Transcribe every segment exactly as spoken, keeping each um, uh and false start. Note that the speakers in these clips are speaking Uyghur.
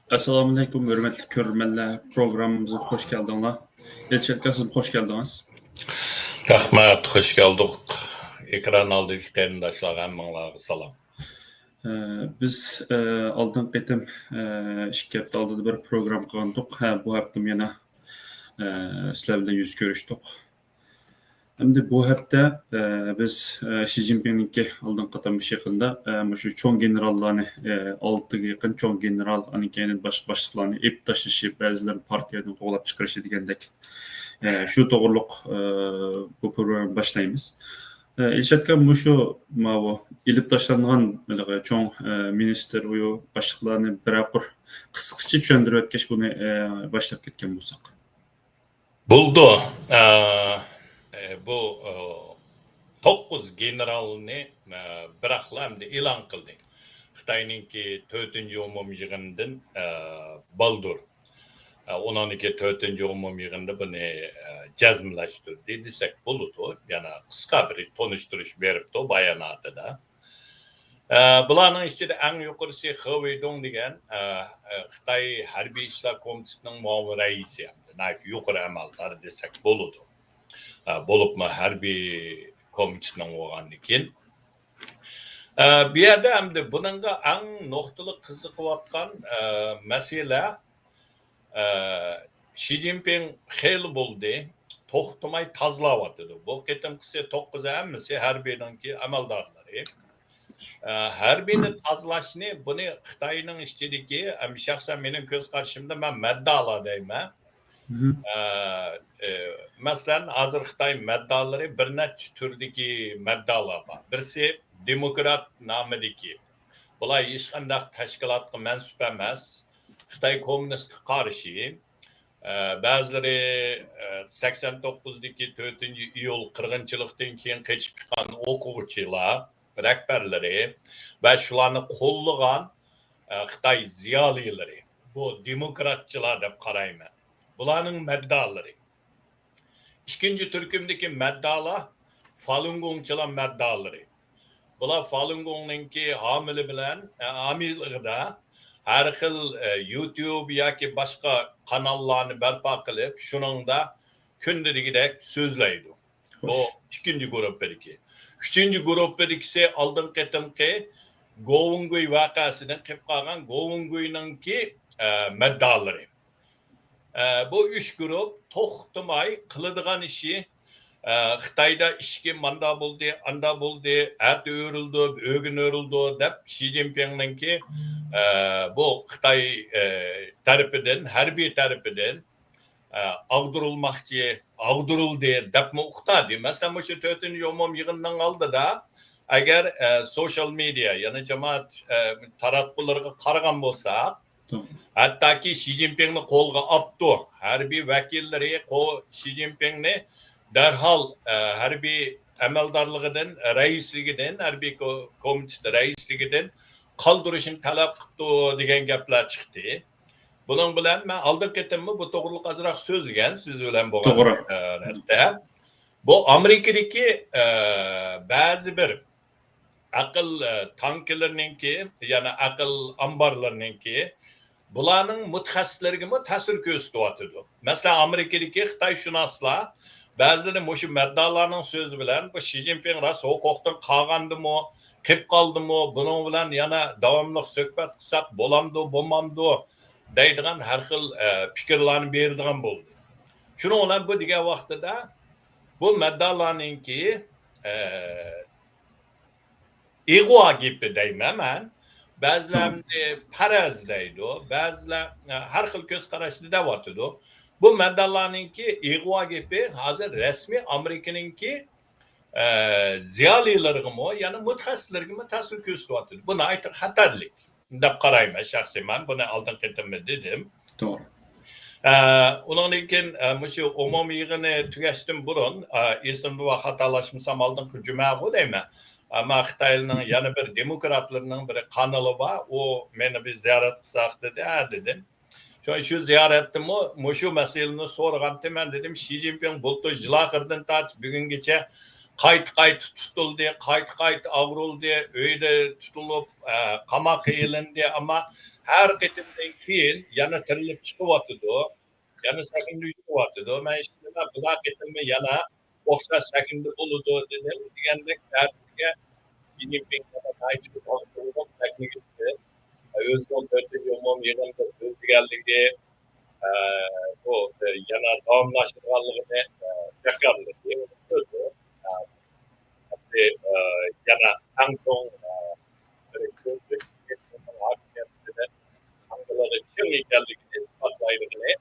ئەسسالامۇئەلەيكۇم، ھۆرمەتلىك كۆرۈرمەنلەر، پروگراممىمىزغا خوش كەلدىڭلار. ئىلشات ئاكا، سىزمۇ خوش كەلدىڭىز. رەھمەت، خوش كەلدۇق. ئېكران ئالدىدىكى قېرىنداشلارغا ھەممىڭلارغا سالام. ئە، بىز ئە، ئالدىنقى قېتىم ئە، ئىككى ھەپتە ئالدىدا بىر پروگرامما قىلغانتۇق. ھە، بۇ ھەپتىمۇ يەنە ئە، سىلەر بىلەن يۈز كۆرۈشتۇق. ئەمدى بۇ ھەپتە ئە، بىز ئە، شى جىنپىڭنىڭكى ئالدىنقى قېتىم مۇشۇ يېقىندا ئە، مۇشۇ چوڭ گېنېراللارنى ئە، ئالتىگە يېقىن چوڭ گېنېرال، ئاندىن كېيىن باشقا باشلىقلارنى ئېلىپ تاشلىشى، بەزىلەرنى پارتىيەدىن قوغلاپ چىقىرىشى دېگەندەك ئە، شۇ توغرۇلۇق ئە، بۇ پروگراممىنى باشلايمىز. ئىلشات ئاكا، مۇشۇ ماۋۇ ئېلىپ تاشلانغان چوڭ مىنىستىر، ئۇيۇ باشلىقلارنى بىرەر قۇر قىسقىچە چۈشەندۈرۈۋەتكەچ، بۇنى باشلاپ كەتكەن بولساق. بولىدۇ. بۇ توققۇز گېنېرالنى بىراقلا ئەمدى ئېلان قىلدى. خىتاينىڭكى تۆتىنچى ئومۇميىغىنىدىن بالدۇر. ئۇنىڭدىكى تۆتىنچى ئومۇميىغىندا بۇنى جەزملەشتۈردى دېسەك بولىدۇ. يەنە قىسقا بىر تونۇشتۇرۇش بېرىپتۇ باياناتىدا. بۇلارنىڭ ئىچىدە ئەڭ يۇقىرىسى خې ۋېيدۇڭ دېگەن خىتاي ھەربىي ئىشلار كومىتېتىنىڭ مۇئاۋىن رەئىسى، ناھايىتى يۇقىرى ئەمەلدار دېسەك بولىدۇ. بولۇپمۇ ھەربىي كومىتېتنىڭ بولغاندىكىن. بۇ يەردە ئەمدى بۇنىڭغا ئەڭ نۇقتىلىق قىزىقىۋاتقان مەسىلە، شى جىنپىڭ خېلى بولدى توختىماي تازىلاۋاتىدۇ. بۇ قېتىمقىسى توققۇز ھەممىسى ھەربىينىڭكى ئەمەلدارلىرى. ھەربىينى تازىلاشنى، بۇنى خىتاينىڭ ئىچىدىكى، شەخسەن مېنىڭ كۆز قارىشىمدا، مەن مەددىئالا دەيمەن. مەسىلەن، ھازىر خىتاي مەددىئالىرى بىر نەچچە تۈردىكى مەددىئالار بار. بىرسى دېموكرات نامىدىكى. بۇلار ھېچقانداق تەشكىلاتقا مەنسۇپ ئەمەس. خىتاي كوممۇنىستقا قارشى. بەزىلىرى سەكسەن توققۇزدىكى تۆتىنچى ئىيۇل قىرغىنچىلىقتىن كېيىن قېچىپ چىققان ئوقۇغۇچىلار، رەھبەرلىرى ۋە شۇلارنى قوللىغان خىتاي زىيالىيلىرى. بۇ دېموكراتچىلار دەپ قارايمەن. بۇلارنىڭ مەددىئالىرى. ئىككىنچى تۈركۈمدىكى مەددىئالار فالۇنگوڭچىلار مەددىئالىرى. بۇلار فالۇنگوڭنىڭكى ھامىلى بىلەن، ھامىلىغىدا ھەر خىل يۇتيۇب ياكى باشقا قاناللارنى بەرپا قىلىپ، شۇنىڭدا كۈندە دېگۈدەك سۆزلەيدۇ. بۇ ئىككىنچى گۇرۇپپىدىكى. ئۈچىنچى گۇرۇپپىدىكىسى ئالدىنقى قېتىمقى گوۋۇڭگۇي ۋەقەسىدىن قېلىپ قالغان گوۋۇڭگۇينىڭكى مەددىئالىرى. بۇ ئۈچ گۇرۇپ توختىماي قىلىدىغان ئىشى، خىتايدا ئىچكى ماندا بولدى، ئاندا بولدى، ئەتە ئۆرۈلدى، ئۆگۈن ئۆرۈلدى دەپ شى جىنپىڭنىڭكى بۇ خىتاي تەرىپىدىن، ھەربىي تەرىپىدىن ئاغدۇرۇلماقچى، ئاغدۇرۇلدى دەپمۇ ئۇقتۇردى. مەسىلەن، مۇشۇ تۆتىنچى ئومۇميىغىننىڭ ئالدىدا ئەگەر سوشال مېدىيا، يەنى جامائەت تاراتقۇلىرىغا قارىغان بولساق، ھەتتاكى شى جىنپىڭنى قولغا ئاپتۇ. ھەربىي ۋەكىللىرى شى جىنپىڭنى دەرھال ھەربىي ئەمەلدارلىقىدىن، رەئىسلىكىدىن، ھەربىي كومىتېت رەئىسلىكىدىن قالدۇرۇشنى تەلەپ قىپتۇ دېگەن گەپلەر چىقتى. بۇنىڭ بىلەن مەن ئالدىنقى قېتىممۇ بۇ توغرىلىق ئازراق سۆزلىگەن سىز بىلەن بولغان توغرا. بۇ ئامېرىكىدىكى بەزى بىر ئەقىل تانكىلىرىنىڭكى، يەنى ئەقىل ئامبارلىرىنىڭكى، بۇلارنىڭ مۇتەخەسسىسلىرىگىمۇ تەسىر كۆرسىتىۋاتىدۇ. مەسىلەن، ئامېرىكىدىكى خىتايشۇناسلار بەزىلىرى مۇشۇ مەددىئالارنىڭ سۆزى بىلەن، بۇ شى جىنپىڭ راست ھوقۇقتىن قالغاندىمۇ، قېلىپ قالدىمۇ، بۇنىڭ بىلەن يەنە داۋاملىق سۆھبەت قىلساق بولامدۇ، بولمامدۇ دەيدىغان ھەر خىل پىكىرلارنى بېرىدىغان بولدى. شۇنىڭ بىلەن بۇ دېگەن ۋاقتىدا بۇ مەددىئالارنىڭكى ئىغۋا گېپى دەيمەن مەن. بەزىلەر پەرەز دەيدۇ، بەزىلەر ھەر خىل كۆز قاراشنى دەۋاتىدۇ. بۇ مەددىئالارنىڭكى ئىغۋا گېپى ھازىر رەسمىي ئامېرىكىنىڭكى زىيالىيلىرىغىمۇ، يەنى مۇتەخەسسىسلىرىگىمۇ تەسىر كۆرسىتىۋاتىدۇ. بۇ ناھايىتى خەتەرلىك دەپ قارايمەن شەخسىي مەن. بۇنى ئالدىنقى قېتىممۇ دېدىم. توغرا. ئۇنىڭدىن كېيىن مۇشۇ ئومۇمىي يىغىنى تۈگەشتىن بۇرۇن، ئېسىمدە بار، خاتالاشمىسام ئالدىنقى جۈمەغۇ دەيمەن. ئەمما خىتاينىڭ يەنە بىر دېموكراتلىرىنىڭ بىر قانىلى بار، ئۇ مېنى بىر زىيارەت قىلساق دېدى، ھە دېدىم. شۇ، شۇ زىيارەتتىمۇ مۇشۇ مەسىلىنى سورىغانتى مەن، دېدىم، شى جىنپىڭ بۇلتۇر يىل ئاخىرىدىن تارتىپ بۈگۈنگىچە قايتا-قايتا تۇتۇلدى، قايتا-قايتا ئاغرىلدى، ئۆيدە تۇتۇلۇپ، ئە، قاماققا ئېلىندى. ئەمما ھەر قېتىمدىن كېيىن يەنە تىرىلىپ چىقىۋاتىدۇ. يەنە سەھنىدە يۈرۈۋاتىدۇ. مەن ئىشتىنىمە بۇلار قېتىممۇ يەنە ئوخشاش سەھنىدە بولىدۇ دېدىم. دېگەندەك، بەزىلەرگە شى جىنپىڭ يەنە ناھايىتى ئاغرىلىپ سەھنىگە چىقتى. ئۆزىنىڭ تۆتىنچى ئومۇمىي يىغىندا سۆزلىگەنلىكى، ئە، بۇ، ئە، يەنە داۋاملاشتۇرغانلىقىنى، ئە، جاكارلىدى. ئە، ئە، يەنە ئەڭ چوڭ، ئە، بىر كۆپ ھاكىمىيەتنى قاندىلىغى چىڭ ئىكەنلىكىنى ئىسپاتلايدىغىنى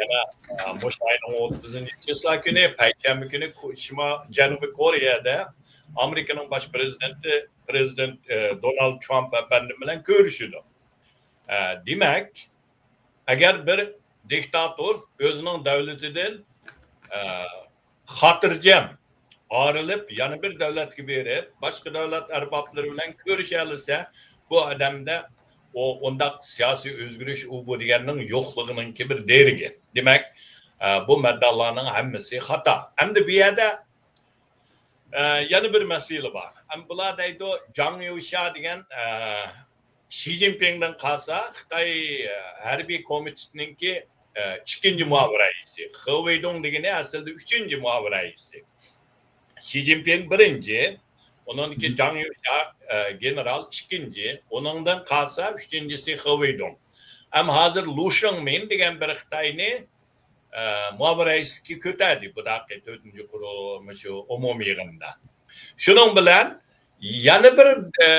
يەنە، ئە، مۇشۇ ئاينىڭ ئوتتۇزىنچى چىسلا كۈنى، پەيشەنبە كۈنى كو-، شىما-، جەنۇبىي كورېيەدە ئامېرىكىنىڭ باش پرېزىدېنتى، پرېزىدېنت، ئە، دونالد ترامپ ئەپەندى بىلەن كۆرۈشىدۇ. ئە، دېمەك، ئەگەر بىر دىكتاتور ئۆزىنىڭ دۆلىتىدىن، ئە، خاتىرجەم ئايرىلىپ، يەنە بىر دۆلەتكە بېرىپ، باشقا دۆلەت ئەربابلىرى بىلەن كۆرۈشەلىسە، بۇ ئادەمدە ئۇ، ئۇنداق سىياسىي ئۆزگىرىش ئۇ بۇ دېگەننىڭ يوقلۇقىنىڭكى بىر دېرىكى. دېمەك، ئە، بۇ مەددالارنىڭ ھەممىسى خاتا. ئەمدى بۇ يەردە ئە، يەنە بىر مەسىلە بار. ئەم، بۇلار دەيدۇ، جاڭ يۇشا دېگەن، ئە، شى جىنپىڭدىن قالسا، خىتاي، ئە، ھەربىي كومىتېتىنىڭكى، ئە، ئىككىنچى مۇئاۋىن رەئىسى. خې ۋېيدۇڭ دېگىنى ئەسلىدە ئۈچىنچى مۇئاۋىن رەئىسى. شى جىنپىڭ بىرىنچى، ئۇنىڭدىن كېيىن جاڭ يۇشا، ئە، گېنېرال ئىككىنچى، ئۇنىڭدىن قالسا ئۈچىنچىسى خې ۋېيدۇڭ. ئەم، ھازىر لۇ شېڭمىن دېگەن بىر خىتاينى ئە، مۇئاۋىن رەئىسلىككە كۆتەردى بۇ داقى تۆتىنچى قۇرۇ-، مۇشۇ ئومۇمىي يىغىندا. شۇنىڭ بىلەن يەنە بىر، ئە،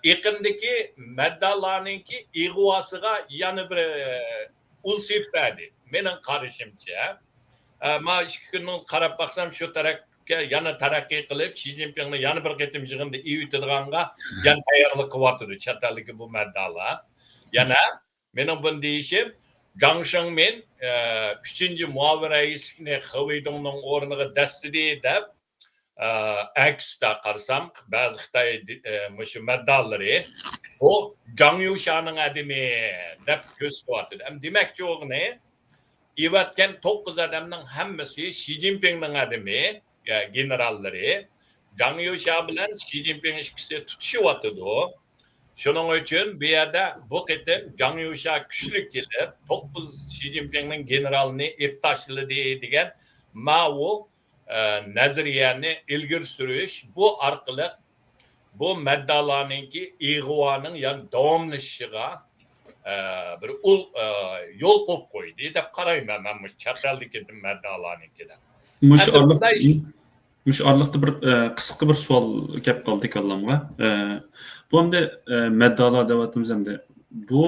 ئېقىندىكى مەددالارنىڭكى ئىغۋاسىغا يەنە بىر، ئە، ئۇل سېلىپ بەردى. مېنىڭ قارىشىمچە، ئە، ما ئىككى كۈندىن قاراپ باقسام، شۇ تەرەپكە يەنە تەرەققىي قىلىپ، شى جىنپىڭنى يەنە بىر قېتىم يىغىندا ئېۋىتىدىغانغا يەنە تەييارلىق قىلىۋاتىدۇ چەت ئەلدىكى بۇ مەددالار. يەنە مېنىڭ بۇنى دېيىشىم، جاڭ شېڭمىن، ئە، ئۈچىنچى مۇئاۋىن رەئىسلىكنى خې ۋېيدۇڭنىڭ ئورنىغا دەسسىدى دەپ، ئە، ئەكسىدە قارىسام، بەزى خىتاي دى-، ئە، مۇشۇ مەددالىرى، «بۇ جاڭ يۇشانىڭ ئادىمى» دەپ كۆرسىتىۋاتىدۇ. ئەمدى دېمەكچى بولغىنى، ئېۋەتكەن توققۇز ئادەمنىڭ ھەممىسى شى جىنپىڭنىڭ ئادىمى، ئە، گېنېراللىرى. جاڭ يۇشا بىلەن شى جىنپىڭ ئىككىسى تۇتۇشۇۋاتىدۇ. شۇنىڭ ئۈچۈن بۇ يەردە بۇ قېتىم جاڭ يۇشا كۈچلۈك كېلىپ، توققۇز شى جىنپىڭنىڭ گېنېرالىنى ئېلىپ تاشلىدى دېگەن ماۋۇ، ئە، نەزەرىيەنى ئىلگىرى سۈرۈش، بۇ ئارقىلىق بۇ مەددالارنىڭكى ئىغۋانىڭ يەنە داۋاملىشىشىغا، ئە، بىر ئۇل-، ئە، يول قويۇپ قويدى دەپ قارايمەن مەن مۇشۇ چەت ئەلدىكى مەددالارنىڭكىدە. مۇشۇ ئەمدى ئارىلىق-، بۇنداق ئىش مۇشۇ ئارىلىقتا بىر، ئە، قىسقا بىر سوئال كەپ قالدى كاللامغا. ئە، بۇ ئەمدى، ئە، مەددالار دەۋاتىمىز ئەمدى. بۇ،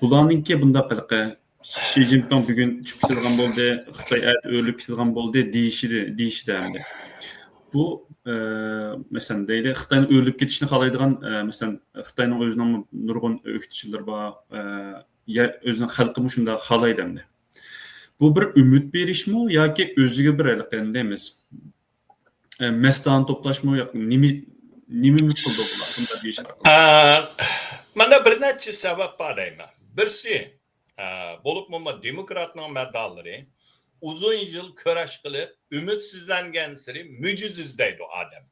بۇلارنىڭكى بۇنداق ھېلىقى شى جىنپىڭ بۈگۈن چۈشۈپ كېتىدىغان بولدى، خىتاي ئەتە ئۆرۈلۈپ كېتىدىغان بولدى دېيىشىدە، دېيىشىدە ئەمدى. بۇ، ئە، مەسىلەن، دەيلى، خىتاينىڭ ئۆرۈلۈپ كېتىشىنى خالايدىغان، ئە، مەسىلەن، خىتاينىڭ ئۆزىنىڭ نۇرغۇن ئۆكتىچىلىرى بار، ئە، يا ئۆزىنىڭ خەلقىمۇ شۇنداق خالايدۇ ئەمدى. بۇ بىر ئۈمىد بېرىشمۇ ياكى ئۆزىگە بىر ھېلىقى دەيمىز، ئە، مەستانە توپلاشمۇ ياكى نېمە، نېمە ئۈمىد قىلىدۇ بۇلار بۇنداق دېيىش ئارقىلىق؟ ئە، مانا بىر نەچچە سەۋەب بار دەيمەن. بىرسى، ئە، بولۇپمۇ دېموكراتنىڭ مەددالىرى ئۇزۇن يىل كۈرەش قىلىپ، ئۈمىدسىزلەنگەنسېرى مۆجىزە ئىزدەيدۇ ئادەم.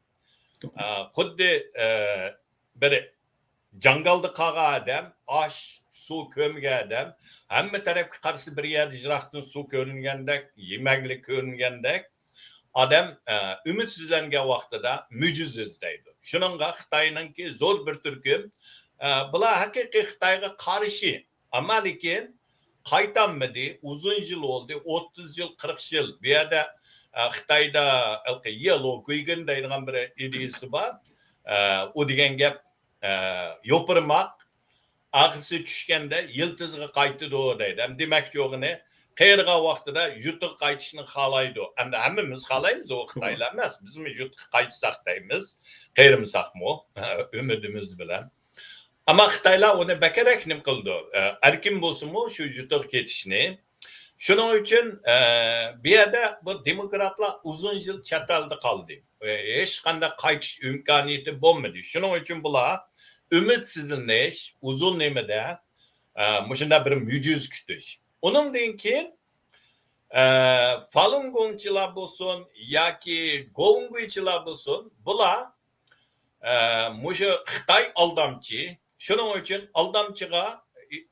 ئە، خۇددى، ئە، بىر جاڭگالدا قالغان ئادەم، ئاش، سۇ كۆرمىگەن ئادەم، ھەممە تەرەپكە قارىسا بىر يەردە يىراقتىن سۇ كۆرۈنگەندەك، يېمەكلىك كۆرۈنگەندەك، ئادەم، ئە، ئۈمىدسىزلەنگەن ۋاقتىدا مۆجىزە ئىزدەيدۇ. شۇنىڭغا خىتاينىڭكى زور بىر تۈركۈم، ئە، بۇلار ھەقىقىي خىتايغا قارشى، ئەمما لېكىن قايتالمىدى. ئۇزۇن يىل بولدى، ئوتتۇز يىل، قىرىق يىل. بۇ يەردە، ئە، خىتايدا ھېلىقى يېلو گۇيگېن دەيدىغان بىر ئىدىيىسى بار. ئە، ئۇ دېگەن گەپ، ئە، يوپۇرماق ئاخىرسى چۈشكەندە يىلتىزىغا قايتىدۇ دەيدۇ. ھەم دېمەكچى بولغىنى، قېرىغان ۋاقتىدا يۇرتىغا قايتىشنى خالايدۇ. ئەمدى ھەممىمىز خالايمىز، ئۇ خىتايلار ئەمەس، بىزمۇ يۇرتقا قايتساق دەيمىز، قېرىمىساقمۇ، ئۈمىدىمىز بىلەن. ئەمما خىتايلار ئۇنى بەكرەك نېمە قىلىدۇ، ئە، ئەركىن بولسىمۇ شۇ يۇرتىغا كېتىشنى. شۇنىڭ ئۈچۈن، ئە، بۇ يەردە بۇ دېموكراتلار ئۇزۇن يىل چەت ئەلدە قالدى. ئە، ھېچقانداق قايتىش ئىمكانىيىتى بولمىدى. شۇنىڭ ئۈچۈن بۇلار ئۈمىدسىزلىنىش، ئۇزۇن نېمىدە، ئە، مۇشۇنداق بىر مۆجىزە كۈتۈش. ئۇنىڭدىن كېيىن ئە، فالۇنگوڭچىلار بولسۇن ياكى گوۋۇڭگۇيچىلار بولسۇن، بۇلار، ئە، مۇشۇ خىتاي ئالدامچى. شۇنىڭ ئۈچۈن ئالدامچىغا،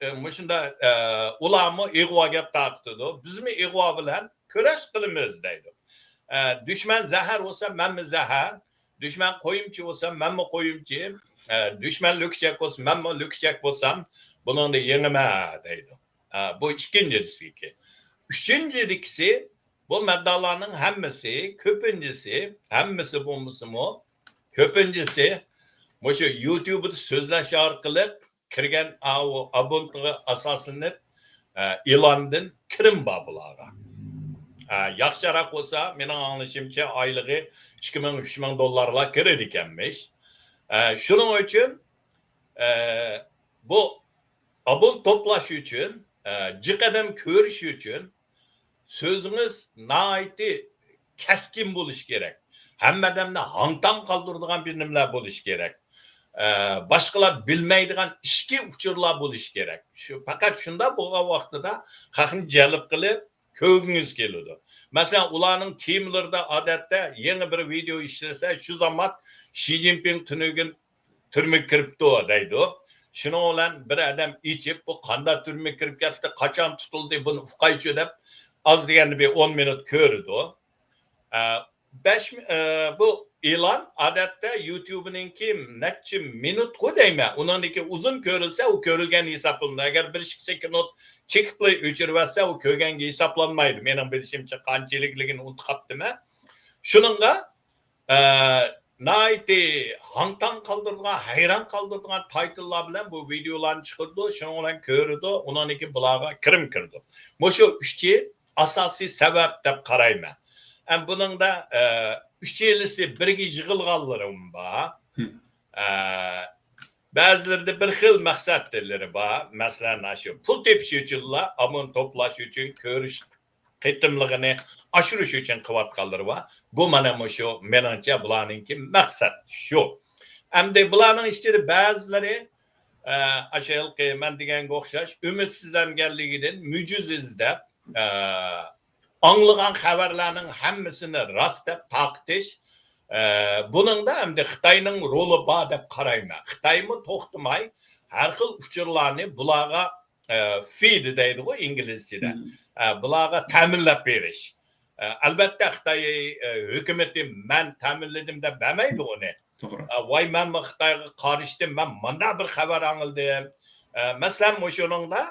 ئە، مۇشۇنداق، ئە، ئۇلارمۇ ئىغۋا گەپ تارقىتىدۇ. بىزمۇ ئىغۋا بىلەن كۈرەش قىلىمىز دەيدۇ. ئە، دۈشمەن زەھەر بولسا، مەنمۇ زەھەر. دۈشمەن قويۇمچى بولسا، مەنمۇ قويۇمچى. ئە، دۈشمەن لۈكچەك بولسا، مەنمۇ لۈكچەك بولسام، بۇنىڭدا يېڭىمەن دەيدۇ. ئە، بۇ ئىككىنچىدىكى. ئۈچىنچىدىكىسى، بۇ مەددالارنىڭ ھەممىسى، كۆپىنچىسى، ھەممىسى بولمىسىمۇ، كۆپىنچىسى مۇشۇ يۇتيۇبدا سۆزلەش ئارقىلىق كىرگەن ئاۋۇ ئابونتىغا ئاساسلىنىپ، ئە، ئېلاندىن كىرىم بار بۇلارغا. ئە، ياخشىراق بولسا، مېنىڭ ئاڭلىشىمچە، ئايلىقى ئىككى مىڭ، ئۈچ مىڭ دوللارلار كىرىدىكەنمىش. ئە، شۇنىڭ ئۈچۈن، ئە، بۇ ئابونت توپلاش ئۈچۈن، ئە، جىق ئادەم كۆرۈش ئۈچۈن سۆزىڭىز ناھايىتى كەسكىن بولۇشى كېرەك. ھەممە ئادەمنى ھاڭ-تاڭ قالدۇرىدىغان بىر نېمىلەر بولۇشى كېرەك. ئە، باشقىلار بىلمەيدىغان ئىچكى ئۇچۇرلار بولۇشى كېرەك. شۇ، پەقەت شۇنداق بولغان ۋاقتىدا خەقنى جەلپ قىلىپ كۆرگۈڭىز كېلىدۇ. مەسىلەن، ئۇلارنىڭ تېمىلىرىدا ئادەتتە يېڭى بىر ۋىدېئو ئىشلىسە، شۇ زامات شى جىنپىڭ تۈنۈگۈن تۈرمىگە كىرىپتۇ دەيدۇ. شۇنىڭ بىلەن بىر ئادەم ئېچىپ، بۇ قانداق تۈرمىگە كىرىپ كەتتى، قاچان تۇتۇلدى، بۇنى ئۇقايچۇ دەپ، ئاز دېگەندە بىر ئون مىنۇت كۆرىدۇ. ئە، بەش مى-، ئە، بۇ ئېلان ئادەتتە يۇتيۇبنىڭكى نەچچە مىنۇتقۇ دەيمەن. ئۇنىڭدىكى ئۇزۇن كۆرۈلسە، ئۇ كۆرۈلگەن ھېسابلىنىدۇ. ئەگەر بىر ئىككى سېكۇنت چېكىپلا ئۆچۈرۈۋەتسە، ئۇ كۆرگەنگە ھېسابلانمايدۇ. مېنىڭ بىلىشىمچە، قانچىلىكلىكىنى ئۇنتۇپ قاپتىمەن. شۇنىڭغا، ئە، ناھايىتى ھاڭ-تاڭ قالدۇرىدىغان، ھەيران قالدۇرىدىغان تايتىللار بىلەن بۇ ۋىدېئولارنى چىقىرىدۇ، شۇنىڭ بىلەن كۆرىدۇ، ئۇنىڭدىن كېيىن بۇلارغا كىرىم كىرىدۇ. مۇشۇ ئۈچى ئاساسىي سەۋەب دەپ قارايمەن. ئەم، بۇنىڭدا، ئە، ئۈچىلىسى بىرگە يىغىلغانلىرىمۇ بار. ئە، بەزىلىرىدە بىر خىل مەقسەتلىرى بار. مەسىلەن، ئاشۇ پۇل تېپىش ئۈچۈنلا، ئابۇنت توپلاش ئۈچۈن، كۆرۈش قېتىملىقىنى ئاشۇرۇش ئۈچۈن قىلىۋاتقانلىرى بار. بۇ مانا مۇشۇ، مېنىڭچە، بۇلارنىڭكى مەقسەت شۇ. ئەمدى بۇلارنىڭ ئىچىدە بەزىلىرى، ئە، ئاشۇ ھېلىقى مەن دېگەنگە ئوخشاش ئۈمىدسىزلەنگەنلىكىدىن مۈجۈز ئىزدەپ، ئە، ئاڭلىغان خەۋەرلەرنىڭ ھەممىسىنى راست دەپ تارقىتىش، ئە، بۇنىڭدا ئەمدى خىتاينىڭ رولى بار دەپ قارايمەن. خىتايمۇ توختىماي ھەر خىل ئۇچۇرلارنى بۇلارغا، ئە، فىد دەيدىغۇ ئىنگلىزچىدە. ئە، بۇلارغا تەمىنلەپ بېرىش. ئە، ئەلۋەتتە، خىتاي، ئە، ھۆكۈمىتى مەن تەمىنلىدىم دەپ بەرمەيدۇ ئۇنى. ئە، ۋاي، مەنمۇ خىتايغا قارىشتىم، مەن مانداق بىر خەۋەر ئاڭلىدىم. ئە، مەسىلەن، مۇشۇنىڭدا،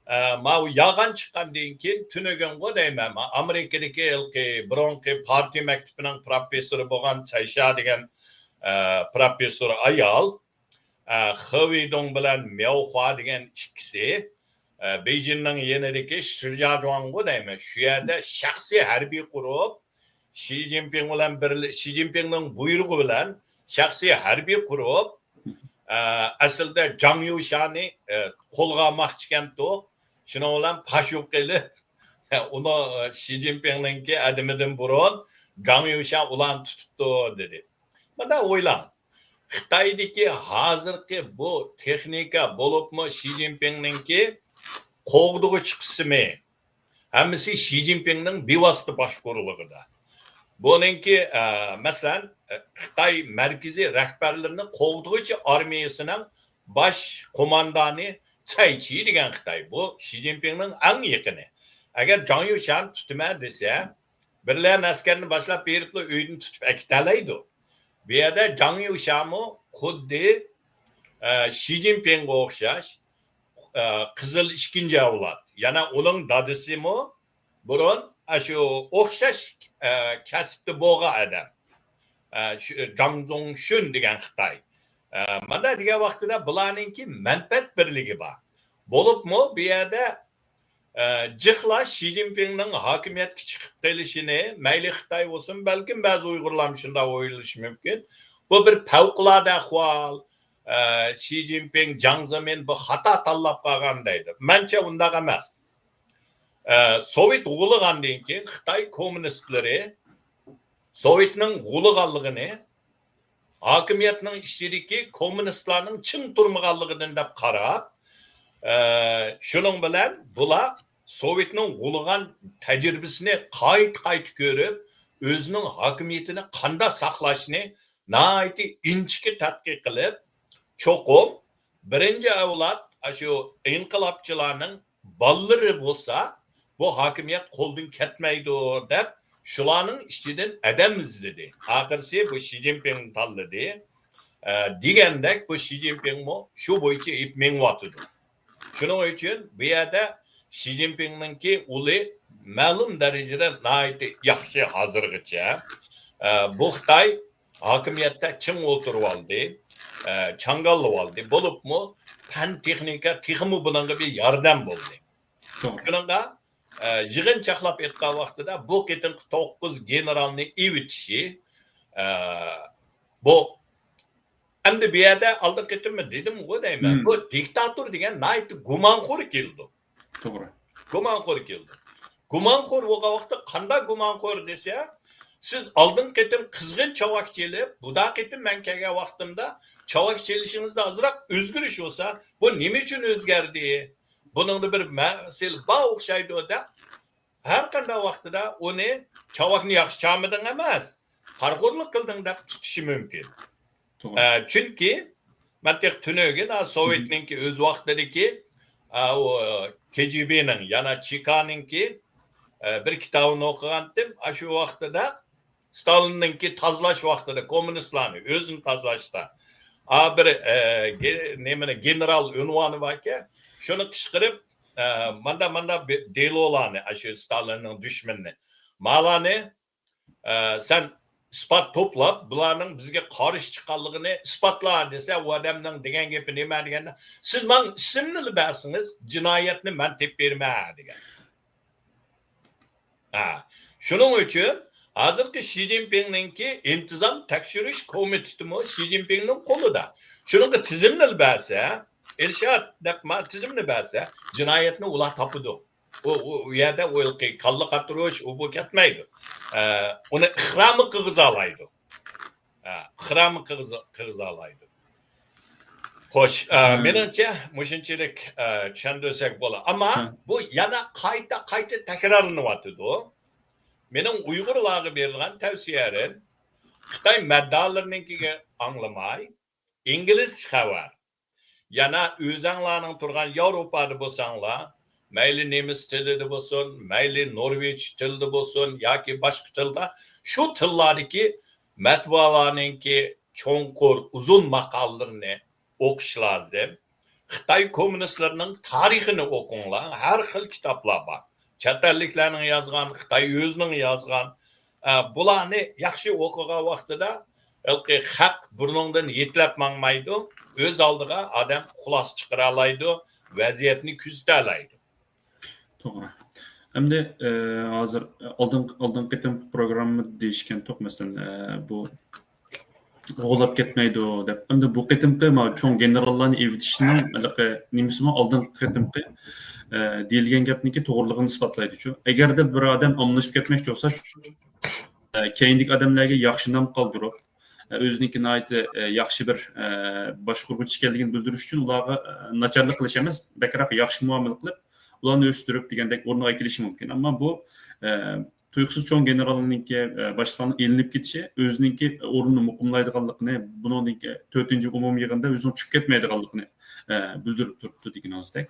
ئە، ماۋۇ يالغان چىققاندىن كېيىن تۈنۈگۈنغۇ دەيمەن، ما-، ئامېرىكىدىكى ھېلىقى بۇرۇنقى پارتىيە مەكتىپىنىڭ پروفېسسورى بولغان چايشا دېگەن، ئە، پروفېسسور ئايال، ئە، خې ۋېيدۇڭ بىلەن مياۋخۇا دېگەن ئىككىسى، ئە، بېيجىننىڭ يېنىدىكى شىجياجۇاڭغۇ دەيمەن، شۇ يەردە شەخسىي ھەربىي قۇرۇپ، شى جىنپىڭ بىلەن بىرلە-، شى جىنپىڭنىڭ بۇيرۇقى بىلەن شەخسىي ھەربىي قۇرۇپ، ئە، ئەسلىدە جاڭ يۇشانى، ئە، قولغا ئالماقچىكەنتۇق. شۇنىڭ بىلەن پاش بولۇپ قېلىپ، ئۇنى، ئە، شى جىنپىڭنىڭكى ئادىمىدىن بۇرۇن جاڭ يۇشان ئۇلارنى تۇتۇپتۇ، دېدى. مانا ئويلاڭ. خىتايدىكى ھازىرقى بۇ تېخنىكا بولۇپمۇ شى جىنپىڭنىڭكى قوغدىغۇچى قىسمى، ھەممىسى شى جىنپىڭنىڭ بىۋاسىتە باشقۇرۇقلۇقىدا. بۇنىڭكى، ئە، مەسىلەن، خىتاي مەركىزىي رەھبەرلىرىنى قوغدىغۇچى ئارمىيىسىنىڭ باش قوماندانى چاي چى دېگەن خىتاي. بۇ شى جىنپىڭنىڭ ئەڭ يېقىنى. ئەگەر جاڭ يۇشان تۇتىمەن دېسە، بىرلەن ئەسكەرنى باشلاپ بېرىپلا ئۆيدىن تۇتۇپ ئەكېتەلەيدۇ. بۇ يەردە جاڭ يۇشانمۇ خۇددى، ئە، شى جىنپىڭغا ئوخشاش، ئە، قىزىل ئىككىنچى ئەۋلاد. يەنە ئۇنىڭ دادىسىمۇ بۇرۇن ئاشۇ ئوخشاش، ئە، كەسىپتە بولغان ئادەم. ئە، شۇ، جاڭ زۇڭشۈن دېگەن خىتاي. ئە، مانا دېگەن ۋاقتىدا بۇلارنىڭكى مەنپەئەت بىرلىكى بار. بولۇپمۇ بۇ يەردە، ئە، جىقلا شى جىنپىڭنىڭ ھاكىمىيەتكە چىقىپ قېلىشىنى، مەيلى خىتاي بولسۇن، بەلكىم بەزى ئۇيغۇرلارمۇ شۇنداق ئويلىشى مۇمكىن. بۇ بىر پەۋقۇلئاددە ئەھۋال. ئە، شى جىنپىڭ، جاڭ زېمىن بۇ خاتا تاللاپ قالغان دەيدۇ. مەنچە ئۇنداق ئەمەس. ئە، سوۋېت غۇلىغاندىن كېيىن خىتاي كوممۇنىستلىرى سوۋېتنىڭ غۇلىغانلىقىنى، ھاكىمىيەتنىڭ ئىچىدىكى كوممۇنىستلارنىڭ چىڭ تۇرمىغانلىقىدىن دەپ قاراپ، ئە، شۇنىڭ بىلەن بۇلار سوۋېتنىڭ غۇلىغان تەجرىبىسىنى قايتا-قايتا كۆرۈپ، ئۆزىنىڭ ھاكىمىيىتىنى قانداق ساقلاشنى ناھايىتى ئىنچىكە تەتقىق قىلىپ، چوقۇم بىرىنچى ئەۋلاد ئاشۇ ئىنقىلابچىلارنىڭ بالىلىرى بولسا، بۇ ھاكىمىيەت قولدىن كەتمەيدۇ دەپ، شۇلارنىڭ ئىچىدىن ئادەم ئىزدىدى. ئاخىرسى بۇ شى جىنپىڭنى تاللىدى. ئە، دېگەندەك، بۇ شى جىنپىڭمۇ شۇ بويىچە ئېلىپ مېڭىۋاتىدۇ. شۇنىڭ ئۈچۈن بۇ يەردە شى جىنپىڭنىڭكى ئۇلى مەلۇم دەرىجىدە ناھايىتى ياخشى ھازىرغىچە. ئە، بۇ خىتاي ھاكىمىيەتتە چىڭ ئولتۇرۇۋالدى، ئە، چاڭگاللىۋالدى. بولۇپمۇ پەن تېخنىكا تېخىمۇ بۇنىڭغا بىر ياردەم بولدى. توغرا. شۇنىڭغا، ئە، يىغىن چاقلاپ ئېيتقان ۋاقتىدا بۇ قېتىمقى توققۇز گېنېرالنى ئېۋىتىشى، ئە، بۇ ئەمدى بۇ يەردە ئالدىنقى قېتىممۇ دېدىمغۇ دەيمەن، مم. بۇ دىكتاتور دېگەن ناھايىتى گۇمانخور كېلىدۇ. توغرا. گۇمانخور كېلىدۇ. گۇمانخور بولغان ۋاقىتتا قانداق گۇمانخور دېسە، سىز ئالدىنقى قېتىم قىزغىن چاۋاك چېلىپ، بۇدا قېتىم مەن كەلگەن ۋاقتىمدا چاۋاك چېلىشىڭىزدا ئازراق ئۆزگىرىش بولسا، بۇ نېمە ئۈچۈن ئۆزگەردى؟ بۇنىڭدا بىر مەسىلە بار ئوخشايدۇ دەپ، ھەر قانداق ۋاقتىدا ئۇنى چاۋاكنى ياخشى چالمىدىڭ ئەمەس، پارىخورلۇق قىلدىڭ دەپ تۇتۇشى مۇمكىن. توغرا. ئە، چۈنكى مەن تېخى تۈنۈگۈن، ئا، سوۋېتنىڭكى ئۆز ۋاقتىدىكى، ئا، ئۇ، كې جې بېنىڭ، يەنە چېكانىڭكى، ئە، بىر كىتابىنى ئوقۇغانتىم. ئاشۇ ۋاقتىدا ستالىننىڭكى تازىلاش ۋاقتىدا، كوممۇنىستلارنى ئۆزىنى تازىلاشتا، ئا، بىر، ئە، گې-، نېمىنى، گېنېرال ئۇنۋانى باركەن، شۇنى قىچقىرىپ، ئە، ماندا، ماندا بى-، دېلولارنى، ئاشۇ ستالىننىڭ دۈشمىنىنى، مالارنى، ئە، سەن ئىسپات توپلاپ، بۇلارنىڭ بىزگە قارشى چىققانلىقىنى ئىسپاتلا دېسە، ئۇ ئادەمنىڭ دېگەن گېپى نېمە دېگەندە، سىز ماڭا ئىسىمنىلا بەرسىڭىز، جىنايەتنى مەن تېپىپ بېرىمەن دېگەن. ھە، شۇنىڭ ئۈچۈن ھازىرقى شى جىنپىڭنىڭكى ئىنتىزام تەكشۈرۈش كومىتېتىمۇ شى جىنپىڭنىڭ قولىدا. شۇنىڭغا تىزىمنى بەرسە، ئىرشاد دەپ ما-، تىزىمنى بەرسە، جىنايەتنى ئۇلار تاپىدۇ. ئۇ، ئۇ، ئۇ يەردە ئۇ ھېلىقى كاللا قاتۇرۇش، ئۇ بۇ كەتمەيدۇ. ئە، ئۇنى ئىقرامى قىلغۇزالايدۇ. ئە، ئىقرامى قىلغۇزا-، قىلغۇزالايدۇ. خوش، ئە، ھە. مېنىڭچە مۇشۇنچىلىك، ئە، چۈشەندۈرسەك بولار. ئەمما ھە. بۇ يەنە قايتا، قايتا تەكرارلىنىۋاتىدۇ. مېنىڭ ئۇيغۇرلارغا بېرىدىغان تەۋسىيەم، خىتاي مەددىئالىرىنىڭكىگە ئاڭلىماي، ئىنگلىزچە خەۋەر، يەنە ئۆزەڭلارنىڭ تۇرغان ياۋروپادا بولساڭلار، مەيلى نېمىس تىلىدا بولسۇن، مەيلى نورۋېج تىلىدا بولسۇن ياكى باشقا تىلدا، شۇ تىللاردىكى مەتبۇئاتلارنىڭكى چوڭقۇر، ئۇزۇن ماقالىلىرىنى ئوقۇش لازىم. خىتاي كوممۇنىستلىرىنىڭ تارىخىنى ئوقۇڭلار، ھەر خىل كىتابلار بار. چەت ئەللىكلەرنىڭ يازغان، خىتاي ئۆزىنىڭ يازغان، ئە، بۇلارنى ياخشى ئوقۇغان ۋاقتىدا، ھېلىقى خەق بۇرنۇڭدىن يېتىلەپ ماڭمايدۇ، ئۆز ئالدىغا ئادەم خۇلاسە چىقىرالايدۇ، ۋەزىيەتنى كۆزىتەلەيدۇ. توغرا. ئەمدى، ئە، ھازىر ئالدىن-، ئالدىنقى قېتىمقى پروگراممىدا دېيىشكەنتۇق، مەسىلەن، ئە، بۇ غۇلاپ كەتمەيدۇ دەپ. ئەمدى بۇ قېتىمقى مانا چوڭ گېنېراللارنى ئېۋىتىشنىڭ ھېلىقى نېمىسىمۇ ئالدىنقى قېتىمقى، ئە، دېيىلگەن گەپنىڭكى توغرىلىقىنى ئىسپاتلايدۇ. ئەگەردە بىر ئادەم ئاممىلىشىپ كەتمەكچى بولسا، ئە، كەينىدىكى ئادەملەرگە ياخشى نام قالدۇرۇپ، ئە، ئۆزىنىڭكى ناھايىتى، ئە، ياخشى بىر، ئە، باشقۇرغۇچى ئىكەنلىكىنى بىلدۈرۈش ئۈچۈن ئۇلارغا، ئە، ناچارلىق قىلىش ئەمەس، بەكرەك ياخشى مۇئامىلە قىلىپ، ئۇلارنى ئۆستۈرۈپ دېگەندەك ئورۇنغا ئەكېلىشى مۇمكىن. ئەمما بۇ، ئە، تۇيۇقسىز چوڭ گېنېرالنىڭكى، ئە، باشلىقلارنىڭ ئېلىنىپ كېتىشى ئۆزىنىڭكى ئورنىنى مۇقىملايدىغانلىقىنى، بۇنىڭدىن كېيىن تۆتىنچى ئومۇمىي يىغىندا ئۆزىنىڭ چۈشۈپ كەتمەيدىغانلىقىنى، ئە، بىلدۈرۈپ تۇرۇپتۇ دېگىنىڭىزدەك.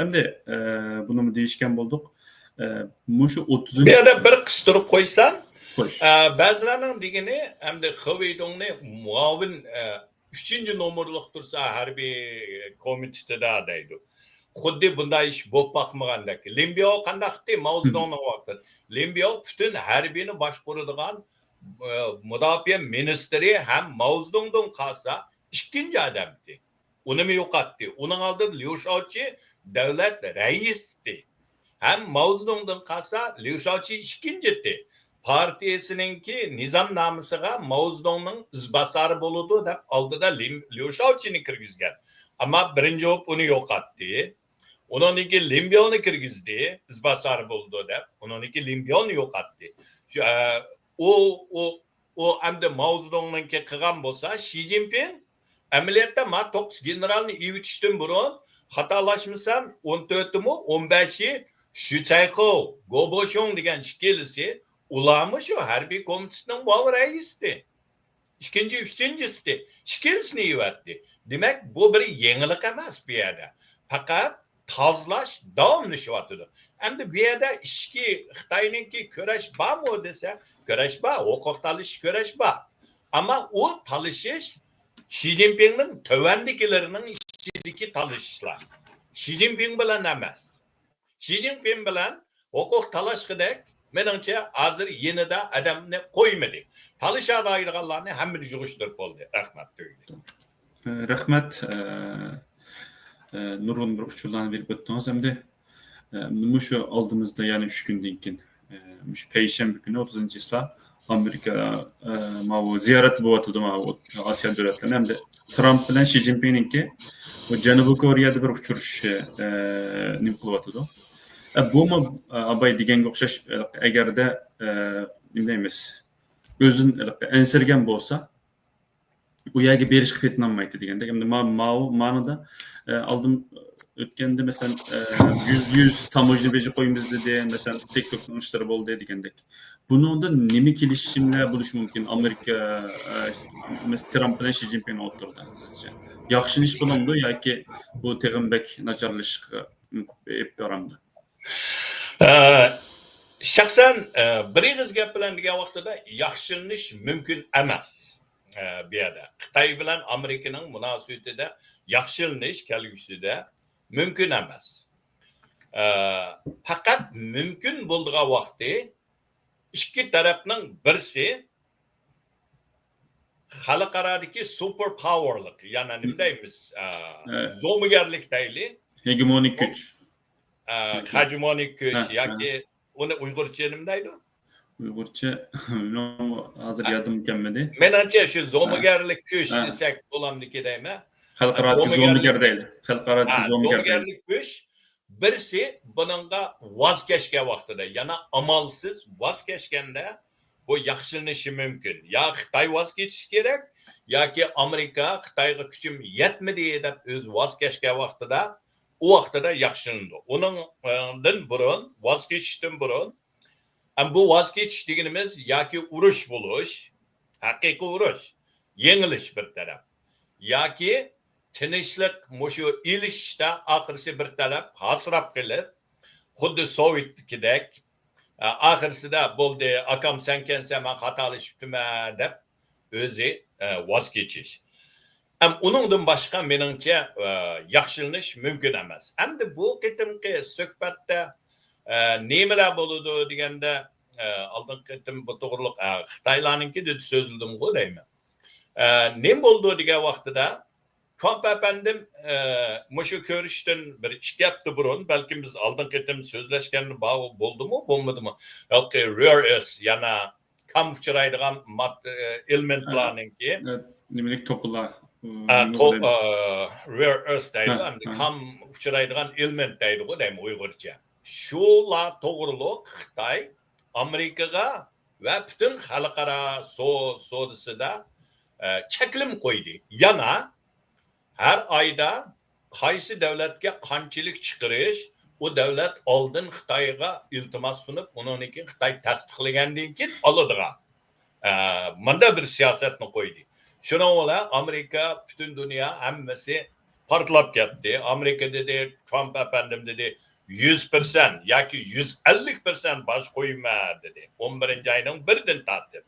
ئەمدى، ئە، بۇنىمۇ دېيىشكەن بولدۇق. ئە، مۇشۇ ئوتتۇزىنچى بۇ يەردە بىر قىستۇرۇپ قويسام، خوش. ئە، بەزىلەرنىڭ دېگىنى، ئەمدى خېۋېيدۇڭنى مۇئاۋىن، ئە، ئۈچىنچى نومۇرلۇق تۇرسا ھەربىي كومىتېتىدا دەيدۇ. خۇددى بۇنداق ئىش بولۇپ باقمىغاندەك. لىن بياۋ قانداقتى ماۋزېدۇڭنىڭ ۋاقتىدا؟ لىن بياۋ پۈتۈن ھەربىينى باشقۇرىدىغان، ئە، مۇداپىئە مىنىستىرى ھەم ماۋزېدۇڭدىن قالسا ئىككىنچى ئادەمتى. ئۇنىمۇ يوقاتتى. ئۇنىڭ ئالدىدا ليۇ شاۋچى دۆلەت رەئىسى. ھەم ماۋزېدۇڭدىن قالسا ليۇ شاۋچى ئىككىنچىتى. پارتىيىسىنىڭكى نىزامنامىسىغا ماۋزېدۇڭنىڭ ئىزباسارى بولىدۇ دەپ ئالدىدا لىم-، ليۇ شاۋچىنى كىرگۈزگەن. ئەمما بىرىنچى بولۇپ ئۇنى يوقاتتى. ئۇنىڭدىن كېيىن لىن بياۋنى كىرگۈزدى، ئىزباسارى بولىدۇ دەپ. ئۇنىڭدىن كېيىن لىن بياۋنى يوقاتتى. شۇ، ئە، ئۇ، ئۇ، ئۇ ئەمدى ماۋزېدۇڭنىڭكى قىلغان بولسا، شى جىنپىڭ ئەمەلىيەتتە ما توققۇز گېنېرالنى ئېۋىتىشتىن بۇرۇن، خاتالاشمىسام، ئون تۆتىمۇ، ئون بەشى شۈ چايخوۋ، گو بوشۇڭ دېگەن ئىككىلىسى، ئۇلارمۇ شۇ ھەربىي كومىتېتنىڭ باۋ رەئىسى. ئىككىنچى، ئۈچىنچىسى، ئىككىلىسىنى يىۋەتتى. دېمەك، بۇ بىر يېڭىلىق ئەمەس بۇ يەردە. پەقەت تازىلاش داۋاملىشىۋاتىدۇ. ئەمدى بۇ يەردە ئىچكى خىتاينىڭكى كۈرەش بارمۇ دېسە، كۈرەش بار، ھوقۇق تالىشىش كۈرەش بار. ئەمما ئۇ تالىشىش شى جىنپىڭنىڭ تۆۋەندىكىلىرىنىڭ ئىچىدىكى تالىشىشلار. شى جىنپىڭ بىلەن ئەمەس. شى جىنپىڭ بىلەن ھوقۇق تالاشقۇدەك، مېنىڭچە، ھازىر يېنىدا ئادەمنى قويمىدى. تالىشالايدىغانلارنى ھەممىنى يىغىشتۇرۇپ بولدى. رەھمەت، تۈگىدى. رەھمەت. ئە، ئە، نۇرغۇن بىر ئۇچۇرلارنى بېرىپ ئۆتتىڭىز. ئەمدى، ئە، مۇشۇ ئالدىمىزدا يەنە ئۈچ كۈندىن كېيىن، ئە، مۇشۇ پەيشەنبە كۈنى، ئوتتۇزىنچى چىسلا، ئامېرىكا، ئە، ماۋۇ زىيارەت بولۇۋاتىدۇ، ماۋۇ ئاسىيا دۆلەتلىرىنى. ئەمدى ترامپ بىلەن شى جىنپىڭنىڭكى بۇ جەنۇبىي كورېيەدە بىر ئۇچرىشىشى، ئە، نېمە قىلىۋاتىدۇ. ئە، بۇمۇ، ئە، ئاباي دېگەنگە ئوخشاش، ئە، ئەگەردە، ئە، نېمە دەيمىز، ئۆزىدىن ئەنسىرىگەن بولسا، ئۇ يەرگە بېرىشقا پېتىنالمايتتى دېگەندەك. ئەمدى ما-، ماۋۇ مانىدا، ئە، ئالدىن ئۆتكەندە، مەسىلەن، ئە، يۈزدە يۈز تاموژنا بېجى قويىمىز دېدى، مەسىلەن، تىك توكنىڭ ئىشلىرى بولدى دېگەندەك. بۇنىڭدا نېمە كېلىشىملەر بولۇشى مۇمكىن ئامېرىكا، ئە، مەس-، ترامپ بىلەن شى جىنپىڭ ئوتتۇرىدا سىزچە؟ ياخشىلىنىش بولامدۇ ياكى بۇ تېخىمۇ بەك ناچارلىشىشقا ئېلىپ بارامدۇ؟ ئە، شەخسەن، ئە، بىر ئېغىز گەپ بىلەن دېگەن ۋاقتىدا ياخشىلىنىش مۇمكىن ئەمەس. ئە، بۇ يەردە خىتاي بىلەن ئامېرىكىنىڭ مۇناسىۋىتىدە ياخشىلىنىش كەلگۈسىدە مۇمكىن ئەمەس. ئە، پەقەت مۇمكىن بولىدىغان ۋاقتى ئىككى تەرەپنىڭ بىرسى خەلقئارادىكى سۇپېر پاۋېرلىق، يەنى نېمە دەيمىز، ئە، ئە. زومىگەرلىك دەيلى. ھېگېمونىك كۈچ. ئە، ھېگېمونىك كۈچ ھە، ياكى ھە. ئۇنى ئۇيغۇرچە نېمە دەيدۇ؟ ئۇيغۇرچە ھازىر ھە. يادىمغا كەلمىدى. مېنىڭچە شۇ ھە. زومىگەرلىك كۈچ ھە. دېسەك بولامدىكى دەيمەن. خەلقئارادىكى زومىگەرلىك زومىگەر دەيلى. خەلقئارادىكى ھە، زومىگەر دەيلى. زومىگەرلىك كۈچ بىرسى بۇنىڭغا ۋاز كەچكەن ۋاقتىدا، يەنى ئامالسىز ۋاز كەچكەندە بۇ ياخشىلىنىشى مۇمكىن. يا خىتاي ۋاز كېچىشى كېرەك، ياكى ئامېرىكا خىتايغا كۈچۈم يەتمىدى دەپ ئۆزى ۋاز كەچكەن ۋاقتىدا، ئۇ ۋاقتىدا ياخشىلىنىدۇ. ئۇنىڭدىن بۇرۇن، ۋاز كېچىشتىن بۇرۇن، ئەم، بۇ ۋاز كېچىش دېگىنىمىز ياكى ئۇرۇش بولۇش، ھەقىقىي ئۇرۇش، يېڭىلىش بىر تەرەپ، ياكى تىنچلىق، مۇشۇ ئېلىشىشتا ئاخىرسى بىر تەرەپ ھاسىراپ قېلىپ، خۇددى سوۋېتتىكىدەك، ئە، ئاخىرسىدا بولدى، ئاكام سەنكەنسەن، مەن خاتالىشىپتىمەن دەپ ئۆزى، ئە، ۋاز كېچىش. ئەم، ئۇنىڭدىن باشقا مېنىڭچە، ئە، ياخشىلىنىش مۇمكىن ئەمەس. ئەمدى بۇ قېتىمقى سۆھبەتتە، ئە، نېمىلەر بولىدۇ دېگەندە، ئە، ئالدىنقى قېتىم بۇ توغرۇلۇق، ئە، خىتايلارنىڭكىدە سۆزلىدىمغۇ دەيمەن. ئە، نېمە بولىدۇ دېگەن ۋاقتىدا، ترامپ ئەپەندىم، ئە، مۇشۇ كۆرۈشتىن بىر ئىككى ھەپتە بۇرۇن، بەلكىم بىز ئالدىنقى قېتىم سۆزلەشكەندە بار-، بولدىمۇ، بولمىدىمۇ؟ ھېلىقى رېر ئېرس، يەنە كام ئۇچرايدىغان ماددا، ئېلېمېنتلارنىڭكى. ئە، نېمىلىك توپىلار، ئە، نېمە تو-، دەيدۇ؟ ئە، رېر ئېرس دەيدۇ، ھە، ئەمدى ھە. كام ئۇچرايدىغان ئېلېمېنت دەيدىغۇ، دەيمەن ئۇيغۇرچە. شۇلار توغرۇلۇق خىتاي ئامېرىكىغا ۋە پۈتۈن خەلقئارا سو-، سودىسىدا، ئە، چەكلىمە قويدى. يەنە ھەر ئايدا قايسى دۆلەتكە قانچىلىك چىقىرىش، ئۇ دۆلەت ئالدىن خىتايغا ئىلتىماس سۇنۇپ، ئۇنىڭدىن كېيىن خىتاي تەستىقلىگەندىن كېيىن ئالىدىغان، ئە، مۇنداق بىر سىياسەتنى قويدى. شۇنىڭ بىلەن ئامېرىكا، پۈتۈن دۇنيا ھەممىسى پارتلاپ كەتتى. ئامېرىكا دېدى، ترامپ ئەپەندىم دېدى، يۈز پىرسەنت ياكى يۈز ئەللىك پىرسەنت باج قويىمەن دېدى. ئون بىرىنچى ئاينىڭ بىرىدىن تارتىپ.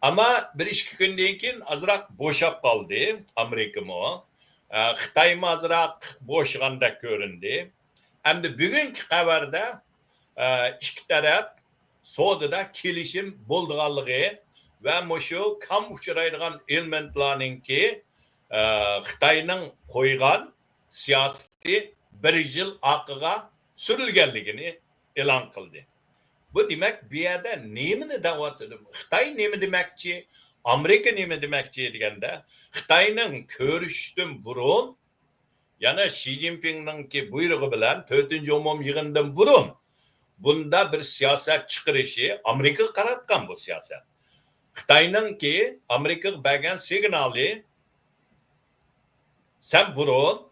ئەمما بىر ئىككى كۈندىن كېيىن ئازراق بوشاپ قالدى ئامېرىكىمۇ. ئە، خىتايمۇ ئازراق بوشىغاندەك كۆرۈندى. ئەمدى بۈگۈنكى خەۋەردە، ئە، ئىككى تەرەپ سودىدا كېلىشىم بولىدىغانلىقى ۋە مۇشۇ كام ئۇچرايدىغان ئېلېمېنتلارنىڭكى، ئە، خىتاينىڭ قويغان سىياسىتى بىر يىل ئارقىغا سۈرۈلگەنلىكىنى ئېلان قىلدى. بۇ دېمەك، بۇ يەردە نېمىنى دەۋاتىدۇ؟ خىتاي نېمە دېمەكچى؟ ئامېرىكا نېمە دېمەكچى دېگەندە، خىتاينىڭ كۆرۈشۈشتىن بۇرۇن، يەنە شى جىنپىڭنىڭكى بۇيرۇقى بىلەن تۆتىنچى ئومۇمىي يىغىندىن بۇرۇن بۇنداق بىر سىياسەت چىقىرىشى، ئامېرىكىغا قاراتقان بۇ سىياسەت. خىتاينىڭكى ئامېرىكىغا بەرگەن سىگنالى، سەن بۇرۇن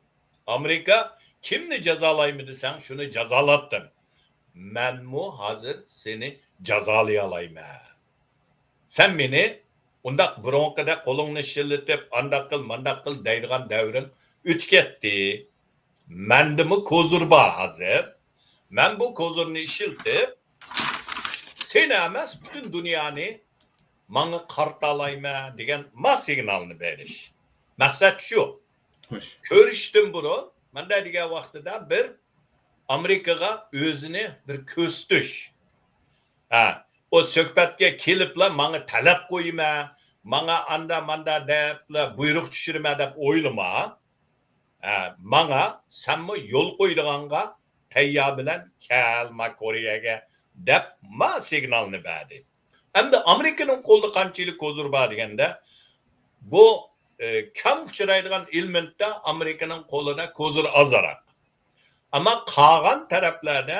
ئامېرىكا كىمنى جازالايمەن دېسەڭ، شۇنى جازالاتتىڭ. مەنمۇ ھازىر سېنى جازالىيالايمەن. سەن مېنى ئۇنداق بۇرۇنقىدەك قولۇڭنى شىللىتىپ، ئانداق قىل، مانداق قىل دەيدىغان دەۋرىڭ ئۆتۈپ كەتتى. مەندىمۇ كوزۇر بار ھازىر. مەن بۇ كوزۇرنى ئىشلىتىپ، سېنى ئەمەس، پۈتۈن دۇنيانى ماڭا قارىتالايمەن دېگەن ما سىگنالنى بېرىش. مەقسەت شۇ. خوش. كۆرۈشتىن بۇرۇن، مەن دە دېگەن ۋاقتىدا بىر ئامېرىكىغا ئۆزىنى بىر كۆرسىتىش. ھە، ئۇ سۆھبەتكە كېلىپلا ماڭا تەلەپ قويىمەن، ماڭا ئاندا ماندا دەپلا بۇيرۇق چۈشۈرىمەن دەپ ئويلىما. ھە، ماڭا سەنمۇ يول قويىدىغانغا تەييار بىلەن كەل ما كورېيەگە دەپ ما سىگنالنى بەردى. ئەمدى ئامېرىكىنىڭ قولىدا قانچىلىك كوزۇر بار دېگەندە، بۇ، ئە، كەم ئۇچرايدىغان ئېلېمېنتتا ئامېرىكىنىڭ قولىدا كوزۇر ئازراق. ئەمما قالغان تەرەپلەردە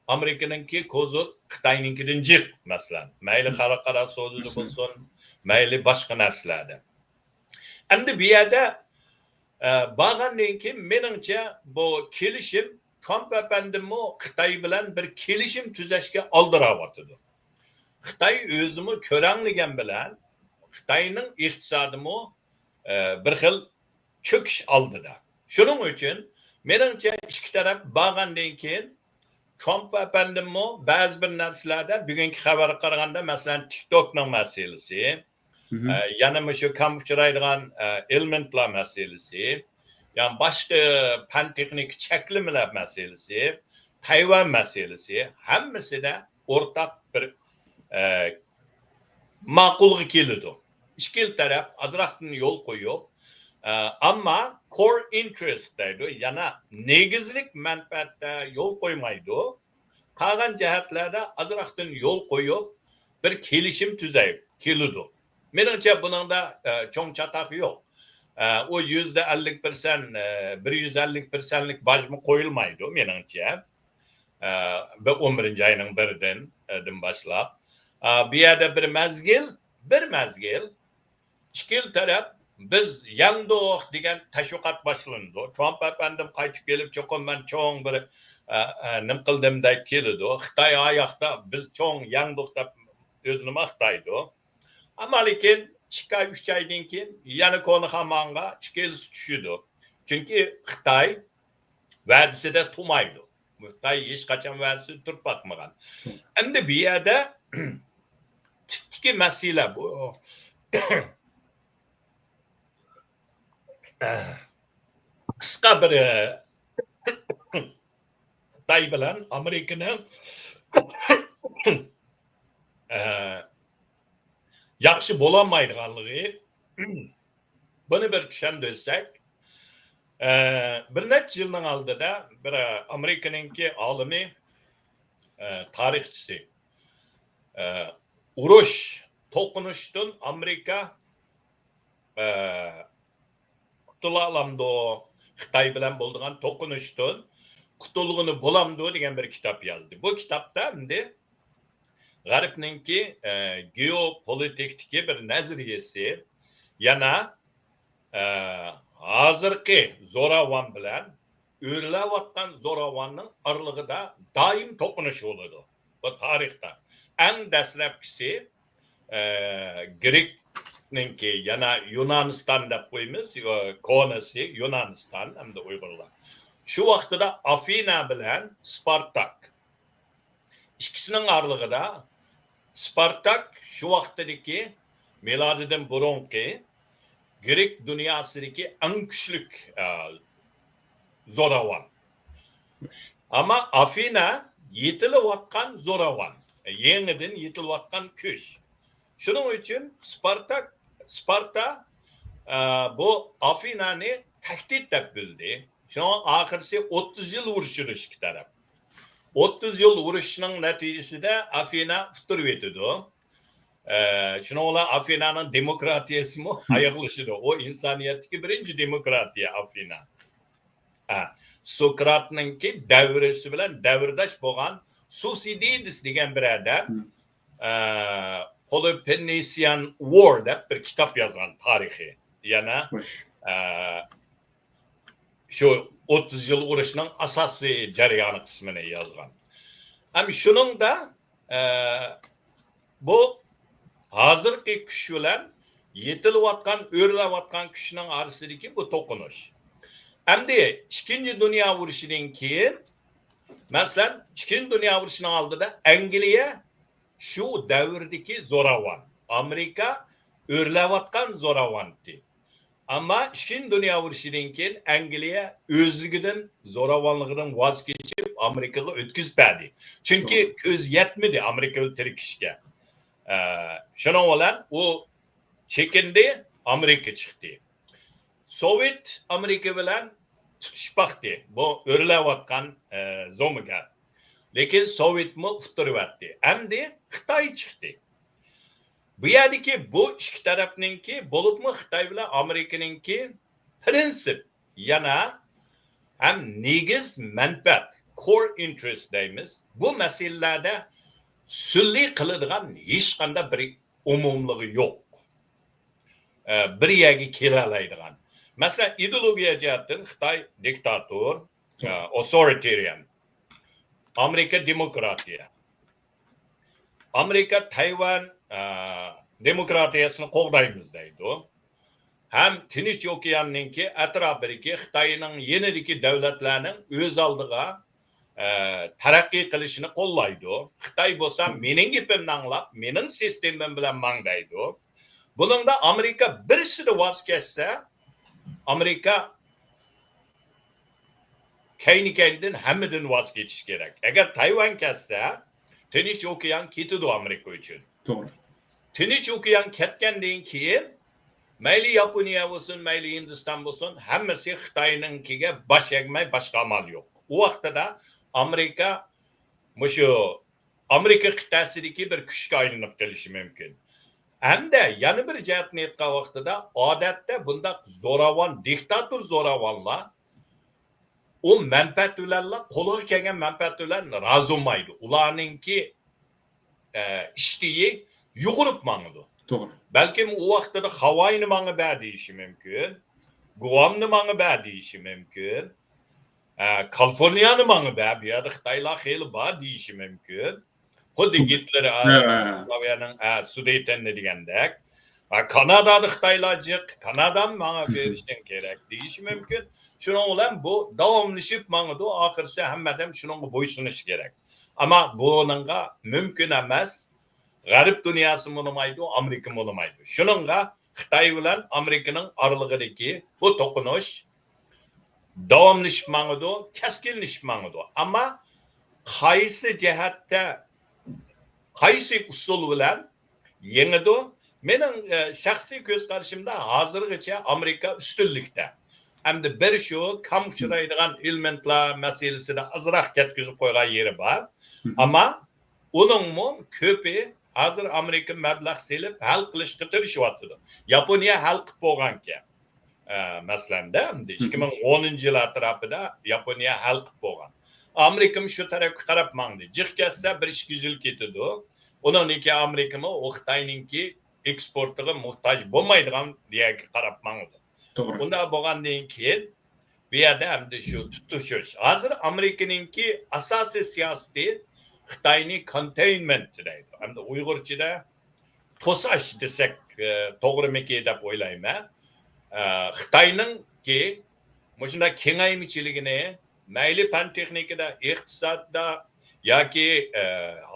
ئامېرىكىنىڭكى كوزۇر خىتاينىڭكىدىن جىق، مەسىلەن. مەيلى خەلقئارا سودىدا بولسۇن، مەيلى باشقا نەرسىلەردە. ئەمدى بۇ يەردە، ئە، بارغاندىن كېيىن، مېنىڭچە، بۇ كېلىشىم، ترامپ ئەپەندىمۇ خىتاي بىلەن بىر كېلىشىم تۈزەشكە ئالدىراۋاتىدۇ. خىتاي ئۆزىمۇ كۆرەڭلىگەن بىلەن، خىتاينىڭ ئىقتىسادىمۇ، ئە، بىر خىل چۆكۈش ئالدىدا. شۇنىڭ ئۈچۈن، مېنىڭچە، ئىككى تەرەپ بارغاندىن كېيىن، ترامپ ئەپەندىممۇ بەزى بىر نەرسىلەردە، بۈگۈنكى خەۋەرگە قارىغاندا، مەسىلەن، تىكتوكنىڭ مەسىلىسى، ئە، يەنە مۇشۇ كەم ئۇچرايدىغان، ئە، ئېلېمېنتلار مەسىلىسى، يەنە باشقا پەن تېخنىكا چەكلىمىلەر مەسىلىسى، تەيۋەن مەسىلىسى، ھەممىسىدە ئورتاق بىر، ئە، ماقۇلغا كېلىدۇ. ئىككىلا تەرەپ ئازراقتىن يول قويۇپ، ئە، ئەمما core interest دەيدۇ، يەنە نېگىزلىك مەنپەئەتتە يول قويمايدۇ. قالغان جەھەتلەردە ئازراقتىن يول قويۇپ، بىر كېلىشىم تۈزەي كېلىدۇ. مېنىڭچە، بۇنىڭدا، ئە، چوڭ چاتاق يوق. ئە، ئۇ يۈزدە ئەللىك پىرسەنت، ئە، بىر يۈز ئەللىك پىرسەنتلىك باجمۇ قويۇلمايدۇ، مېنىڭچە. ئە، بىر ئون بىرىنچى ئاينىڭ بىرىدىن، ئە، دىن باشلاپ. ئە، بۇ يەردە بىر مەزگىل، بىر مەزگىل ئىككىلا تەرەپ «بىز يەڭدۇق» دېگەن تەشۋىقات باشلىنىدۇ. ترامپ ئەپەندىم قايتىپ كېلىپ، چوقۇم مەن چوڭ بىر، ئە، ئە، نېمە قىلدىم دەپ كېلىدۇ. خىتاي ئاياقتا «بىز چوڭ يەڭدۇق» دەپ ئۆزىنى ماختايدۇ. ئەمما لېكىن ئىككى ئاي، ئۈچ ئايدىن كېيىن يەنە كونا خامانغا ئىككىلىسى چۈشىدۇ. چۈنكى خىتاي ۋەدىسىدە تۇرمايدۇ. خىتاي ھېچقاچان ۋەدىسىدە تۇرۇپ باقمىغان. ئەمدى بۇ يەردە تۈپتىكى مەسىلە بۇ. قىسقا بىر، خىتاي بىلەن ئامېرىكىنىڭ، ئە، ياخشى بولالمايدىغانلىقى، بۇنى بىر چۈشەندۈرسەك، ئە، بىر نەچچە يىلنىڭ ئالدىدا بىر، ئە، ئامېرىكىنىڭكى ئالىمى، ئە، تارىخچىسى، ئە، ئۇرۇش، توقۇنۇشتىن ئامېرىكا، ئە، قۇتۇلالامدۇ؟ خىتاي بىلەن بولىدىغان توقۇنۇشتىن قۇتۇلغىلى بولامدۇ دېگەن بىر كىتاب يازدى. بۇ كىتابتا ئەمدى غەربنىڭكى، ئە، گېئوپولىتىكتىكى بىر نەزەرىيەسى، يەنە، ئە، ھازىرقى زوراۋان بىلەن ئۆرلەۋاتقان زوراۋاننىڭ ئارىلىقىدا دائىم توقۇنۇش بولىدۇ. بۇ تارىختا ئەڭ دەسلەپكىسى، ئە، گرېكنىڭكى، يەنە يۇنانىستان دەپ قويىمىز، يو-، كونىسى يۇنانىستان ھەمدە ئۇيغۇرلار. شۇ ۋاقتىدا ئافىنا بىلەن سپارتاك، ئىككىسىنىڭ ئارىلىقىدا سپارتاك شۇ ۋاقتىدىكى مىلادىدىن بۇرۇنقى گرېك دۇنياسىدىكى ئەڭ كۈچلۈك، ئە، زوراۋان. ئەمما ئافىنا يېتىلىۋاتقان زوراۋان، يېڭىدىن يېتىلىۋاتقان كۈچ. شۇنىڭ ئۈچۈن سپارتاك، سپارتا، ئە، بۇ ئافىنانى تەھدىت دەپ بىلدى. شۇڭا ئاخىرسى ئوتتۇز يىل ئۇرۇشىدۇ ئىككى تەرەپ. ئوتتۇز يىل ئۇرۇشنىڭ نەتىجىسىدە ئافىنا ئۇتتۇرۇۋېتىدۇ. ئە، شۇنىڭ بىلەن ئافىنانىڭ دېموكراتىيەسىمۇ ئاياغلىشىدۇ. ئۇ ئىنسانىيەتتىكى بىرىنچى دېموكراتىيە ئافىنا. ئە، سوكراتنىڭكى دەۋرىسى بىلەن دەۋرداش بولغان سۇسىدىدىس دېگەن بىر ئادەم، ئە، Peloponnesian War دەپ بىر كىتاب يازغان تارىخىي. يەنە، ئە، شۇ ئوتتۇز يىل ئۇرۇشنىڭ ئاساسىي جەريانى قىسمىنى يازغان. ھەم شۇنىڭدا، ئە، بۇ ھازىرقى كۈچ بىلەن يېتىلىۋاتقان، ئۆرلەۋاتقان كۈچنىڭ ئارىسىدىكى بۇ توقۇنۇش. ئەمدى ئىككىنچى دۇنيا ئۇرۇشىدىن كېيىن، مەسىلەن، ئىككىنچى دۇنيا ئۇرۇشىنىڭ ئالدىدا ئەنگلىيە شۇ دەۋردىكى زوراۋان، ئامېرىكا ئۆرلەۋاتقان زوراۋانتى. ئەمما ئىككىنچى دۇنيا ئۇرۇشىدىن كېيىن ئەنگلىيە ئۆزلۈكىدىن، زوراۋانلىقىدىن ۋاز كېچىپ، ئامېرىكىغا ئۆتكۈزۈپ بەردى. چۈنكى كۆز يەتمىدى ئامېرىكا بىلەن تىركىشىشكە. ئە، شۇنىڭ بىلەن ئۇ چېكىندى، ئامېرىكا چىقتى. سوۋېت ئامېرىكا بىلەن تۇتۇشۇپ باقتى بۇ ئۆرلەۋاتقان، ئە، زومىگە. لېكىن سوۋېتمۇ ئۇتتۇرۇۋەتتى. ئەمدى خىتاي چىقتى. بۇ يەردىكى بۇ ئىككى تەرەپنىڭكى، بولۇپمۇ خىتاي بىلەن ئامېرىكىنىڭكى پىرىنسىپ يەنە ھەم نېگىز مەنپەئەت، كور ئىنتېرېست دەيمىز، بۇ مەسىلىلەردە سۈلھى قىلىدىغان ھېچقانداق بىر ئومۇملۇقى يوق. ئە، بىر يەرگە كېلەلەيدىغان. مەسىلەن، ئىدېئولوگىيە جەھەتتىن خىتاي دىكتاتور، ئە، ئوتورىتېرىيەن. ئامېرىكا دېموكراتىيە. ئامېرىكا تەيۋەن، ئە، دېموكراتىيەسىنى قوغدايمىز دەيدۇ. ھەم تىنچ ئوكياننىڭكى ئەتراپىدىكى خىتاينىڭ يېنىدىكى دۆلەتلەرنىڭ ئۆز ئالدىغا، ئە، تەرەققىي قىلىشىنى قوللايدۇ. خىتاي بولسا مېنىڭ گېپىمنى ئاڭلاپ، مېنىڭ سىستېمام بىلەن ماڭ دەيدۇ. بۇنىڭدا ئامېرىكا بىرسىدە ۋاز كەچسە، ئامېرىكا كەينى-كەينىدىن ھەممىدىن ۋاز كېچىش كېرەك. ئەگەر تايۋان كەتسە، تىنچ ئوكيان كېتىدۇ ئامېرىكا ئۈچۈن. توغرا. تىنچ ئوكيان كەتكەندىن كېيىن، مەيلى ياپونىيە بولسۇن، مەيلى ھىندىستان بولسۇن، ھەممىسى خىتاينىڭكىگە باش ئەگمەي باشقا ئامال يوق. ئۇ ۋاقتىدا ئامېرىكا مۇشۇ ئامېرىكا قىتئەسىدىكى بىر كۈچكە ئايلىنىپ قېلىشى مۇمكىن. ھەمدە يەنە بىر جەھەتنى ئېيتقان ۋاقتىدا، ئادەتتە بۇنداق زوراۋان، دىكتاتور زوراۋانلار ئۇ مەنپەئەت بىلەنلا، قولىغا كەلگەن مەنپەئەت بىلەن رازى بولمايدۇ. ئۇلارنىڭكى، ئە، ئىشتىيى يۇغۇرۇپ ماڭىدۇ. توغرا. بەلكىم ئۇ ۋاقتىدا خاۋاينى ماڭا بەر دېيىشى مۇمكىن، گۇئامنى ماڭا بەر دېيىشى مۇمكىن، ئە، كالىفورنىيانى ماڭا بەر، بۇ يەردە خىتايلار خېلى بار دېيىشى مۇمكىن. خۇددى گىتلېر، ئە، ھە، ھە. سلاۋيانىڭ، ئە، سۇدېتېننى دېگەندەك. ئە، كانادادا خىتايلار جىق، كانادامۇ ماڭا بېرىشىڭ كېرەك دېيىشى مۇمكىن. شۇنىڭ بىلەن بۇ داۋاملىشىپ ماڭىدۇ، ئاخىرسى ھەممە ئادەم شۇنىڭغا بويسۇنۇشى كېرەك. ئەمما بۇنىڭغا مۇمكىن ئەمەس. غەرب دۇنياسى بولمايدۇ، ئامېرىكا بولمايدۇ. شۇنىڭغا خىتاي بىلەن ئامېرىكىنىڭ ئارىلىقىدىكى بۇ توقۇنۇش داۋاملىشىپ ماڭىدۇ، كەسكىنلىشىپ ماڭىدۇ. ئەمما قايسى جەھەتتە، قايسى ئۇسۇل بىلەن يېڭىدۇ؟ مېنىڭ، ئە، شەخسىي كۆز قارىشىمدا ھازىرغىچە ئامېرىكا ئۈستۈنلۈكتە. ئەمدى بىر شۇ كام ئۇچرايدىغان ئېلېمېنتلار مەسىلىسىدە ئازراق كەتكۈزۈپ قويغان يېرى بار. مم. ئەمما ئۇنىڭمۇ كۆپى ھازىر ئامېرىكا مەبلەغ سېلىپ ھەل قىلىشقا تىرىشىۋاتىدۇ. ياپونىيە ھەل قىلىپ بولغانكەن. ئە، مەسىلەندە، ئەمدى ئىككى مىڭ ئونىنچى يىل ئەتراپىدا ياپونىيە ھەل قىلىپ بولغان. ئامېرىكىمۇ شۇ تەرەپكە قاراپ ماڭدى. جىق كەتسە، بىر ئىككى يۈز يىل كېتىدۇ. ئۇنىڭدىن كېيىن ئامېرىكىمۇ ئۇ خىتاينىڭكى ئېكسپورتىغا موھتاج بولمايدىغان يەرگە قاراپ ماڭىدۇ. توغرا. ئۇنداق بولغاندىن كېيىن، بۇ يەردە ئەمدى شۇ تۇتۇشۇش. ھازىر ئامېرىكىنىڭكى ئاساسىي سىياسىتى خىتاينى كونتېينمېنت دەيدۇ. ئەمدى ئۇيغۇرچىدا توساش دېسەك، ئە، توغرىمىكى دەپ ئويلايمەن. ئە، خىتاينىڭكى مۇشۇنداق كېڭەيمىچىلىكىنى مەيلى پەن تېخنىكىدا، ئىقتىسادتا ياكى، ئە،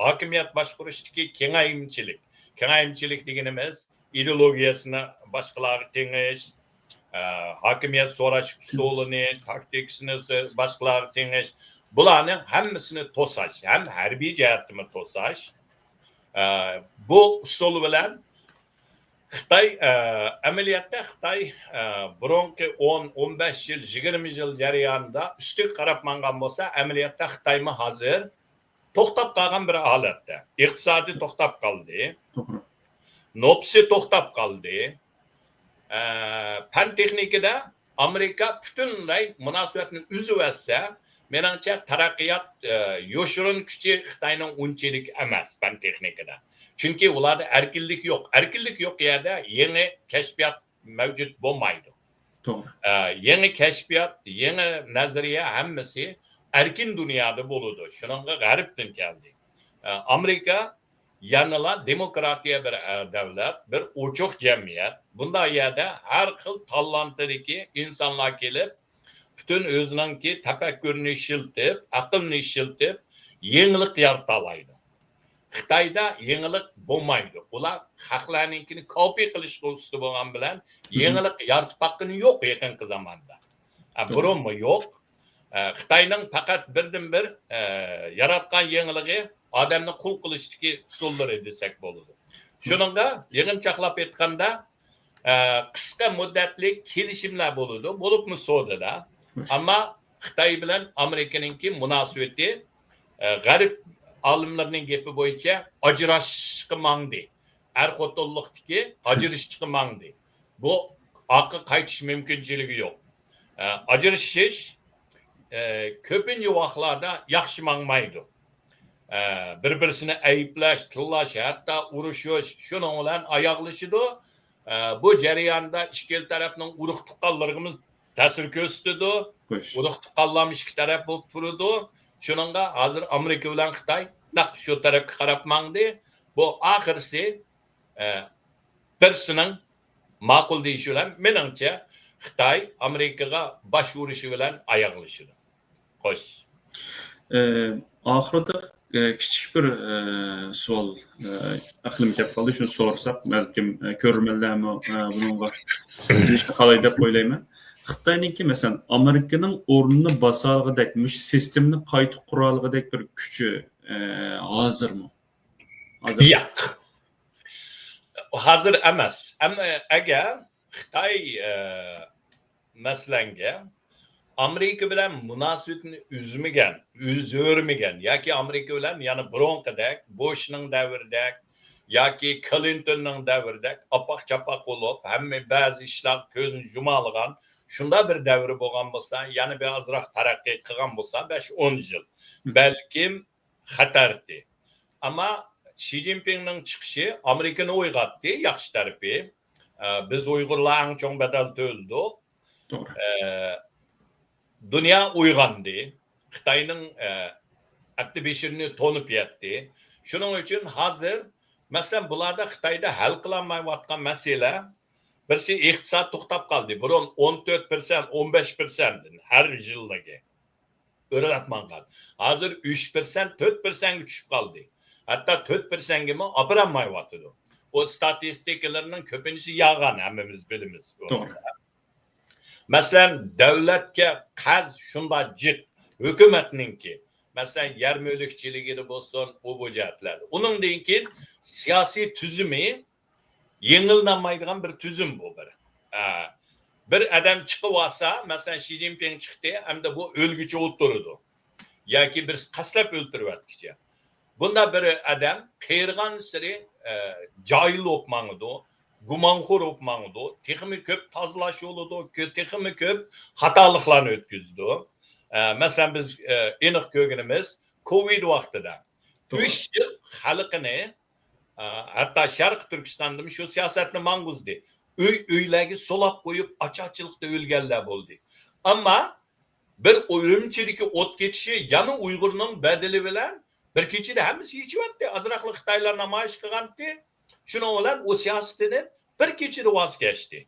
ھاكىمىيەت باشقۇرۇشتىكى كېڭەيمىچىلىك. كېڭەيمىچىلىك دېگىنىمىز ئىدېئولوگىيەسىنى باشقىلارغا تېڭىش، ئە، ھاكىمىيەت سوراش ئۇسۇلىنى، تاكتىكىسىنى باشقىلارغا تېڭىش، بۇلارنىڭ ھەممىسىنى توساش، ھەم ھەربىي جەھەتتىمۇ توساش. ئە، بۇ ئۇسۇل بىلەن خىتاي، ئە، ئەمەلىيەتتە خىتاي، ئە، بۇرۇنقى ئون، ئون بەش يىل، يىگىرمە يىل جەريانىدا ئۈستىگە قاراپ ماڭغان بولسا، ئەمەلىيەتتە خىتايمۇ ھازىر توختاپ قالغان بىر ھالەتتە. ئىقتىسادى توختاپ قالدى. توغرا. نوپۇسى توختاپ قالدى. ئە، پەن تېخنىكىدا ئامېرىكا پۈتۈنلەي مۇناسىۋەتنى ئۈزۈۋەتسە، مېنىڭچە تەرەققىيات، ئە، يوشۇرۇن كۈچى خىتاينىڭ ئۇنچىلىك ئەمەس پەن تېخنىكىدا. چۈنكى ئۇلاردا ئەركىنلىك يوق. ئەركىنلىك يوق يەردە يېڭى كەشپىيات مەۋجۇت بولمايدۇ. توغرا. ئە، يېڭى كەشپىيات، يېڭى نەزەرىيە ھەممىسى ئەركىن دۇنيادا بولىدۇ. شۇنىڭغا غەربتىن كەلدى. ئە، ئامېرىكا يەنىلا دېموكراتىيە بىر، ئە، دۆلەت، بىر ئوچۇق جەمئىيەت. بۇنداق يەردە ھەر خىل تالانتىدىكى ئىنسانلار كېلىپ، پۈتۈن ئۆزىنىڭكى تەپەككۇرىنى ئىشلىتىپ، ئەقلىنى ئىشلىتىپ، يېڭىلىق يارىتالايدۇ. خىتايدا يېڭىلىق بولمايدۇ. ئۇلار خەقلەرنىڭكىنى كوپىي قىلىشقا ئۇستا بولغان بىلەن، يېڭىلىق يارىتىپ باققىنى يوق يېقىنقى زاماندا. ئە، بۇرۇنمۇ يوق. ئە، خىتاينىڭ پەقەت بىردىنبىر، ئە، ياراتقان يېڭىلىقى ئادەمنى قۇل قىلىشتىكى ئۇسۇللىرى دېسەك بولىدۇ. شۇنىڭغا يىغىنچاقلاپ ئېيتقاندا، ئە، قىسقا مۇددەتلىك كېلىشىملەر بولىدۇ، بولۇپمۇ سودىدا. ئەمما خىتاي بىلەن ئامېرىكىنىڭكى مۇناسىۋىتى، ئە، غەرب ئالىملىرىنىڭ گېپى بويىچە ئاجراشىشقا ماڭدى. ئەر خوتۇنلۇقتىكى ئاجرىشىشقا ماڭدى. بۇ ئارقا قايتىش مۇمكىنچىلىكى يوق. ئە، ئاجرىشىش، ئە، كۆپىنچە ۋاقىتلاردا ياخشى ماڭمايدۇ. ئە، بىر-بىرسىنى ئەيىبلەش، تىللاش، ھەتتا ئۇرۇشۇش شۇنىڭ بىلەن ئاياغلىشىدۇ. ئە، بۇ جەرياندا ئىككىلا تەرەپنىڭ ئۇرۇق-تۇغقانلىرىغىمۇ تەسىر كۆرسىتىدۇ. ئۇرۇق-تۇغقانلارمۇ ئىككى تەرەپ بولۇپ تۇرىدۇ. شۇنىڭغا ھازىر ئامېرىكا بىلەن خىتاي نەق شۇ تەرەپكە قاراپ ماڭدى. بۇ ئاخىرسى، ئە، بىرسىنىڭ ماقۇل دېيىشى بىلەن، مېنىڭچە، خىتاي ئامېرىكىغا باش ئۇرۇشى بىلەن ئاياغلىشىدۇ. خوش. ئە، ئاخىرىدا، ئە، كىچىك بىر، ئە، سوئال، ئە، ئەقلىمگە كەپ قالدى. شۇنى سورىساق، بەلكىم، ئە، كۆرۈرمەنلەرمۇ، ئە، بۇنىڭغا قېلىشقا قالاي دەپ ئويلايمەن. خىتاينىڭكى، مەسىلەن، ئامېرىكىنىڭ ئورنىنى باسالىغۇدەك، مۇشۇ سىستېمىنى قايتا قۇرالىغۇدەك بىر كۈچى، ئە، ھازىرمۇ؟ ھازىر ياق. ھازىر ئەمەس. ئەمما ئەگەر خىتاي، ئە، مەسىلەنگە، ئامېرىكا بىلەن مۇناسىۋىتىنى ئۈزمىگەن، ئۈزۈرمىگەن ياكى ئامېرىكا بىلەن يەنە بۇرۇنقىدەك، بۇشنىڭ دەۋرىدەك ياكى كلىنتوننىڭ دەۋرىدەك ئاپاق-چاپاق بولۇپ، ھەممە بەزى ئىشلارغا كۆزىنى يۇمالىغان، شۇنداق بىر دەۋرى بولغان بولسا، يەنە بىر ئازراق تەرەققىي قىلغان بولسا، بەش، ئون يىل، بەلكىم خەتەردى. ئەمما شى جىنپىڭنىڭ چىقىشى ئامېرىكىنى ئويغاتتى، ياخشى تەرىپى. ئە، بىز ئۇيغۇرلار ئەڭ چوڭ بەدەل تۆلىدۇق. توغرا. ئە، دۇنيا ئويغاندى. خىتاينىڭ، ئە، ئەتتە بېشىرىنى تونۇپ يەتتى. شۇنىڭ ئۈچۈن ھازىر، مەسىلەن، بۇلاردا خىتايدا ھەل قىلالمايۋاتقان مەسىلە، بىرسى ئىقتىساد توختاپ قالدى. بۇرۇن ئون تۆت پىرسەنت، ئون بەش پىرسەنت ھەر يىللىقى ئۆرلەپ ماڭغان. ھازىر ئۈچ پىرسەنت، تۆت پىرسەنتكە چۈشۈپ قالدى. ھەتتا تۆت پىرسەنتكىمۇ ئاپىرالمايۋاتىدۇ. ئۇ ستاتىستىكىلىرىنىڭ كۆپىنچىسى يالغان، ھەممىمىز بىلىمىز. توغرا. مەسىلەن، دۆلەتكە قەرز شۇنداق جىق، ھۆكۈمەتنىڭكى، مەسىلەن، يەر مۈلۈكچىلىكىدە بولسۇن، ئۇ بۇ جەھەتلەردە. ئۇنىڭدىن كېيىن سىياسىي تۈزۈمى يېڭىلىنالمايدىغان بىر تۈزۈم بۇ بىر. ئە، بىر ئادەم چىقىۋالسا، مەسىلەن، شى جىنپىڭ چىقتى، ئەمدى بۇ ئۆلگۈچە ئولتۇرىدۇ. ياكى بىرسى قەستلەپ ئۆلتۈرۈۋەتكۈچە. بۇنداق بىر ئادەم قېرىغانسېرى، ئە، جاھىل بولۇپ ماڭىدۇ، گۇمانخور بولۇپ ماڭىدۇ، تېخىمۇ كۆپ تازىلاش بولىدۇ، كۆ-، تېخىمۇ كۆپ خاتالىقلارنى ئۆتكۈزىدۇ. ئە، مەسىلەن، بىز، ئە، ئېنىق كۆرگىنىمىز، كوۋىد ۋاقتىدا توغرا. ئۈچ يىل خەلقىنى، ئە، ھەتتا شەرقىي تۈركىستاندىمۇ شۇ سىياسەتنى ماڭغۇزدى. ئۆي-ئۆيلەرگە سولاپ قويۇپ، ئاچارچىلىقتا ئۆلگەنلەر بولدى. ئەمما بىر ئۈرۈمچىدىكى ئوت كېتىشى يەنە ئۇيغۇرنىڭ بەدىلى بىلەن بىر كېچىدە ھەممىسى ئېچىۋەتتى. ئازراقلا خىتايلار نامايىش قىلغانتى. شۇنىڭ بىلەن ئۇ سىياسىتىدىن بىر كېچىدە ۋاز كەچتى.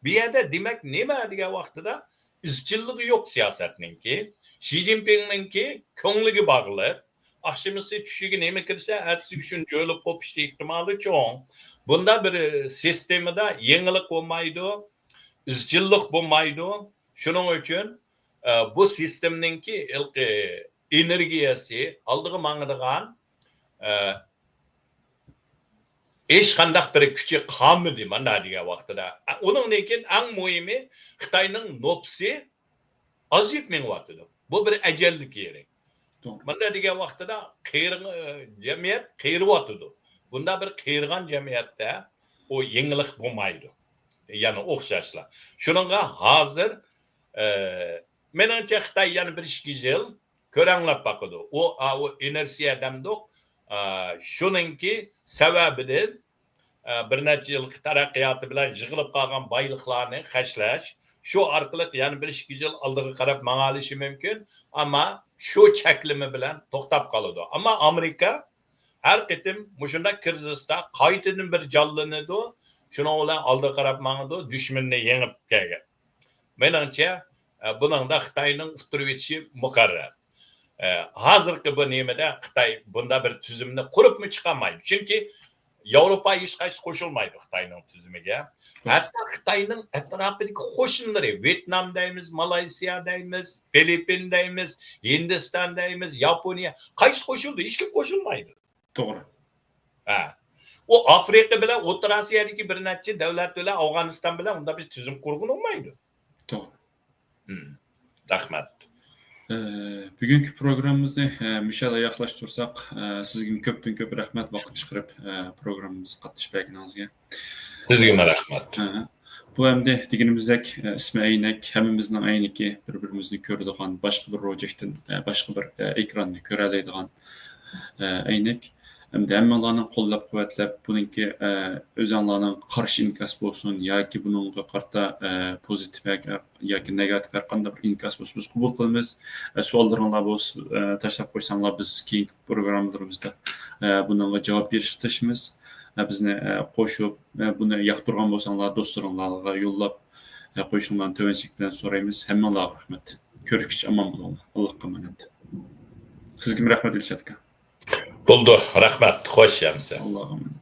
بۇ يەردە دېمەك نېمە دېگەن ۋاقتىدا ئىزچىللىقى يوق سىياسەتنىڭكى. شى جىنپىڭنىڭكى كۆڭلىگە باغلىق. ئاخشىمىسى چۈشىگە نېمە كىرسە، ئەتىسىگە شۇنى جۆلۈپ قوپۇشى ئېھتىمالى چوڭ. بۇنداق بىر سىستېمىدا يېڭىلىق بولمايدۇ، ئىزچىللىق بولمايدۇ. شۇنىڭ ئۈچۈن، ئە، بۇ سىستېمىنىڭكى ھېلىقى ئېنېرگىيەسى، ئالدىغا ماڭىدىغان، ئە، ھېچقانداق بىر كۈچى قالمىدى مانا دېگەن ۋاقتىدا. ئۇنىڭدىن كېيىن ئەڭ مۇھىمى خىتاينىڭ نوپۇسى ئازىيىپ مېڭىۋاتىدۇ. بۇ بىر ئەجەللىك يېرى. توغرا. مانا دېگەن ۋاقتىدا قېرىغ-، جەمئىيەت قېرىۋاتىدۇ. بۇنداق بىر قېرىغان جەمئىيەتتە ئۇ يېڭىلىق بولمايدۇ. يەنە ئوخشاشلا. شۇنىڭغا ھازىر، ئە، مېنىڭچە خىتاي يەنە بىر ئىككى يىل كۆرەڭلەپ باقىدۇ. ئۇ، ئا، ئۇ ئىنېرسىيە دەمدۇق، ئا، شۇنىڭكى سەۋەبىدىن، ئا، بىر نەچچە يىلقى تەرەققىياتى بىلەن يىغىلىپ قالغان بايلىقلارنى خەجلەش، شۇ ئارقىلىق يەنە بىر ئىككى يىل ئالدىغا قاراپ ماڭالىشى مۇمكىن. ئەمما شۇ چەكلىمە بىلەن توختاپ قالىدۇ. ئەمما ئامېرىكا ھەر قېتىم مۇشۇنداق كىرىزىستا قايتىدىن بىر جانلىنىدۇ. شۇنىڭ بىلەن ئالدىغا قاراپ ماڭىدۇ، دۈشمىنىنى يېڭىپ كەلگەن. مېنىڭچە، ئە، بۇنىڭدا خىتاينىڭ ئۇتتۇرۇۋېتىشى مۇقەررەر. ئە، ھازىرقى بۇ نېمىدە خىتاي بۇنداق بىر تۈزۈمنى قۇرۇپمۇ چىقالمايدۇ. چۈنكى ياۋروپا ھېچقايسىسى قوشۇلمايدۇ خىتاينىڭ تۈزۈمىگە. ھەتتا خىتاينىڭ ئەتراپىدىكى قوشنىلىرى، ۋيېتنام دەيمىز، مالايسىيا دەيمىز، فىلىپپىن دەيمىز، ھىندىستان دەيمىز، ياپونىيە، قايسى قوشۇلدى؟ ھېچكىم قوشۇلمايدۇ. توغرا. ھە. ئۇ ئافرىقا بىلەن ئوتتۇرا ئاسىيادىكى بىر نەچچە دۆلەت بىلەن، ئافغانىستان بىلەن ئۇنداق بىر تۈزۈم قۇرغىلى بولمايدۇ. توغرا. ھىم. رەھمەت. ئە، بۈگۈنكى پروگراممىمىزنى، ئە، مۇشۇ يەردە ئاياغلاشتۇرساق، ئە، سىزگىمۇ كۆپتىن كۆپ رەھمەت، ۋاقىت چىقىرىپ، ئە، پروگراممىمىزغا قاتنىشىپ بەرگىنىڭىزگە. سىزگىمۇ رەھمەت. ئە، بۇ ئەمدى دېگىنىمىزدەك، ئە، ئىسمى ئەينەك، ھەممىمىزنىڭ ئەينىكى، بىر-بىرىمىزنى كۆرىدىغان، باشقا بىر روجېكتىن، ئە، باشقا بىر، ئە، ئېكراننى كۆرەلەيدىغان، ئە، ئەينەك. ئەمدى ھەممىڭلارنىڭ قوللاپ-قۇۋۋەتلەپ، بۇنىڭكى، ئە، ئۆزۈڭلارنىڭ قارشى ئىنكاس بولسۇن ياكى بۇنىڭغا قارىتا، ئە، پوزىتىپ ياكى نېگاتىپ ھەر قانداق بىر ئىنكاس بولسا، بىز قوبۇل قىلىمىز. ئە، سوئاللىرىڭلار بولسا، ئە، تاشلاپ قويساڭلار، بىز كېيىنكى پروگراممىلىرىمىزدا، ئە، بۇنىڭغا جاۋاب بېرىشكە تىرىشىمىز. ئە، بىزنى، ئە، قوشۇپ، ئە، بۇنى ياقتۇرغان بولساڭلار، دوستلىرىڭلارغا يوللاپ، ئە، قويۇشۇڭلارنى تۆۋەنچىلىك بىلەن سورايمىز. ھەممىڭلارغا رەھمەت. كۆرۈشكىچە ئامان بولۇڭلار. ئاللاھقا ئامانەت. سىزگىمۇ رەھمەت، ئىلشات ئاكا. بولدى، رەھمەت. خوش ئەمىسە. ئاللاھقا ئامانەت.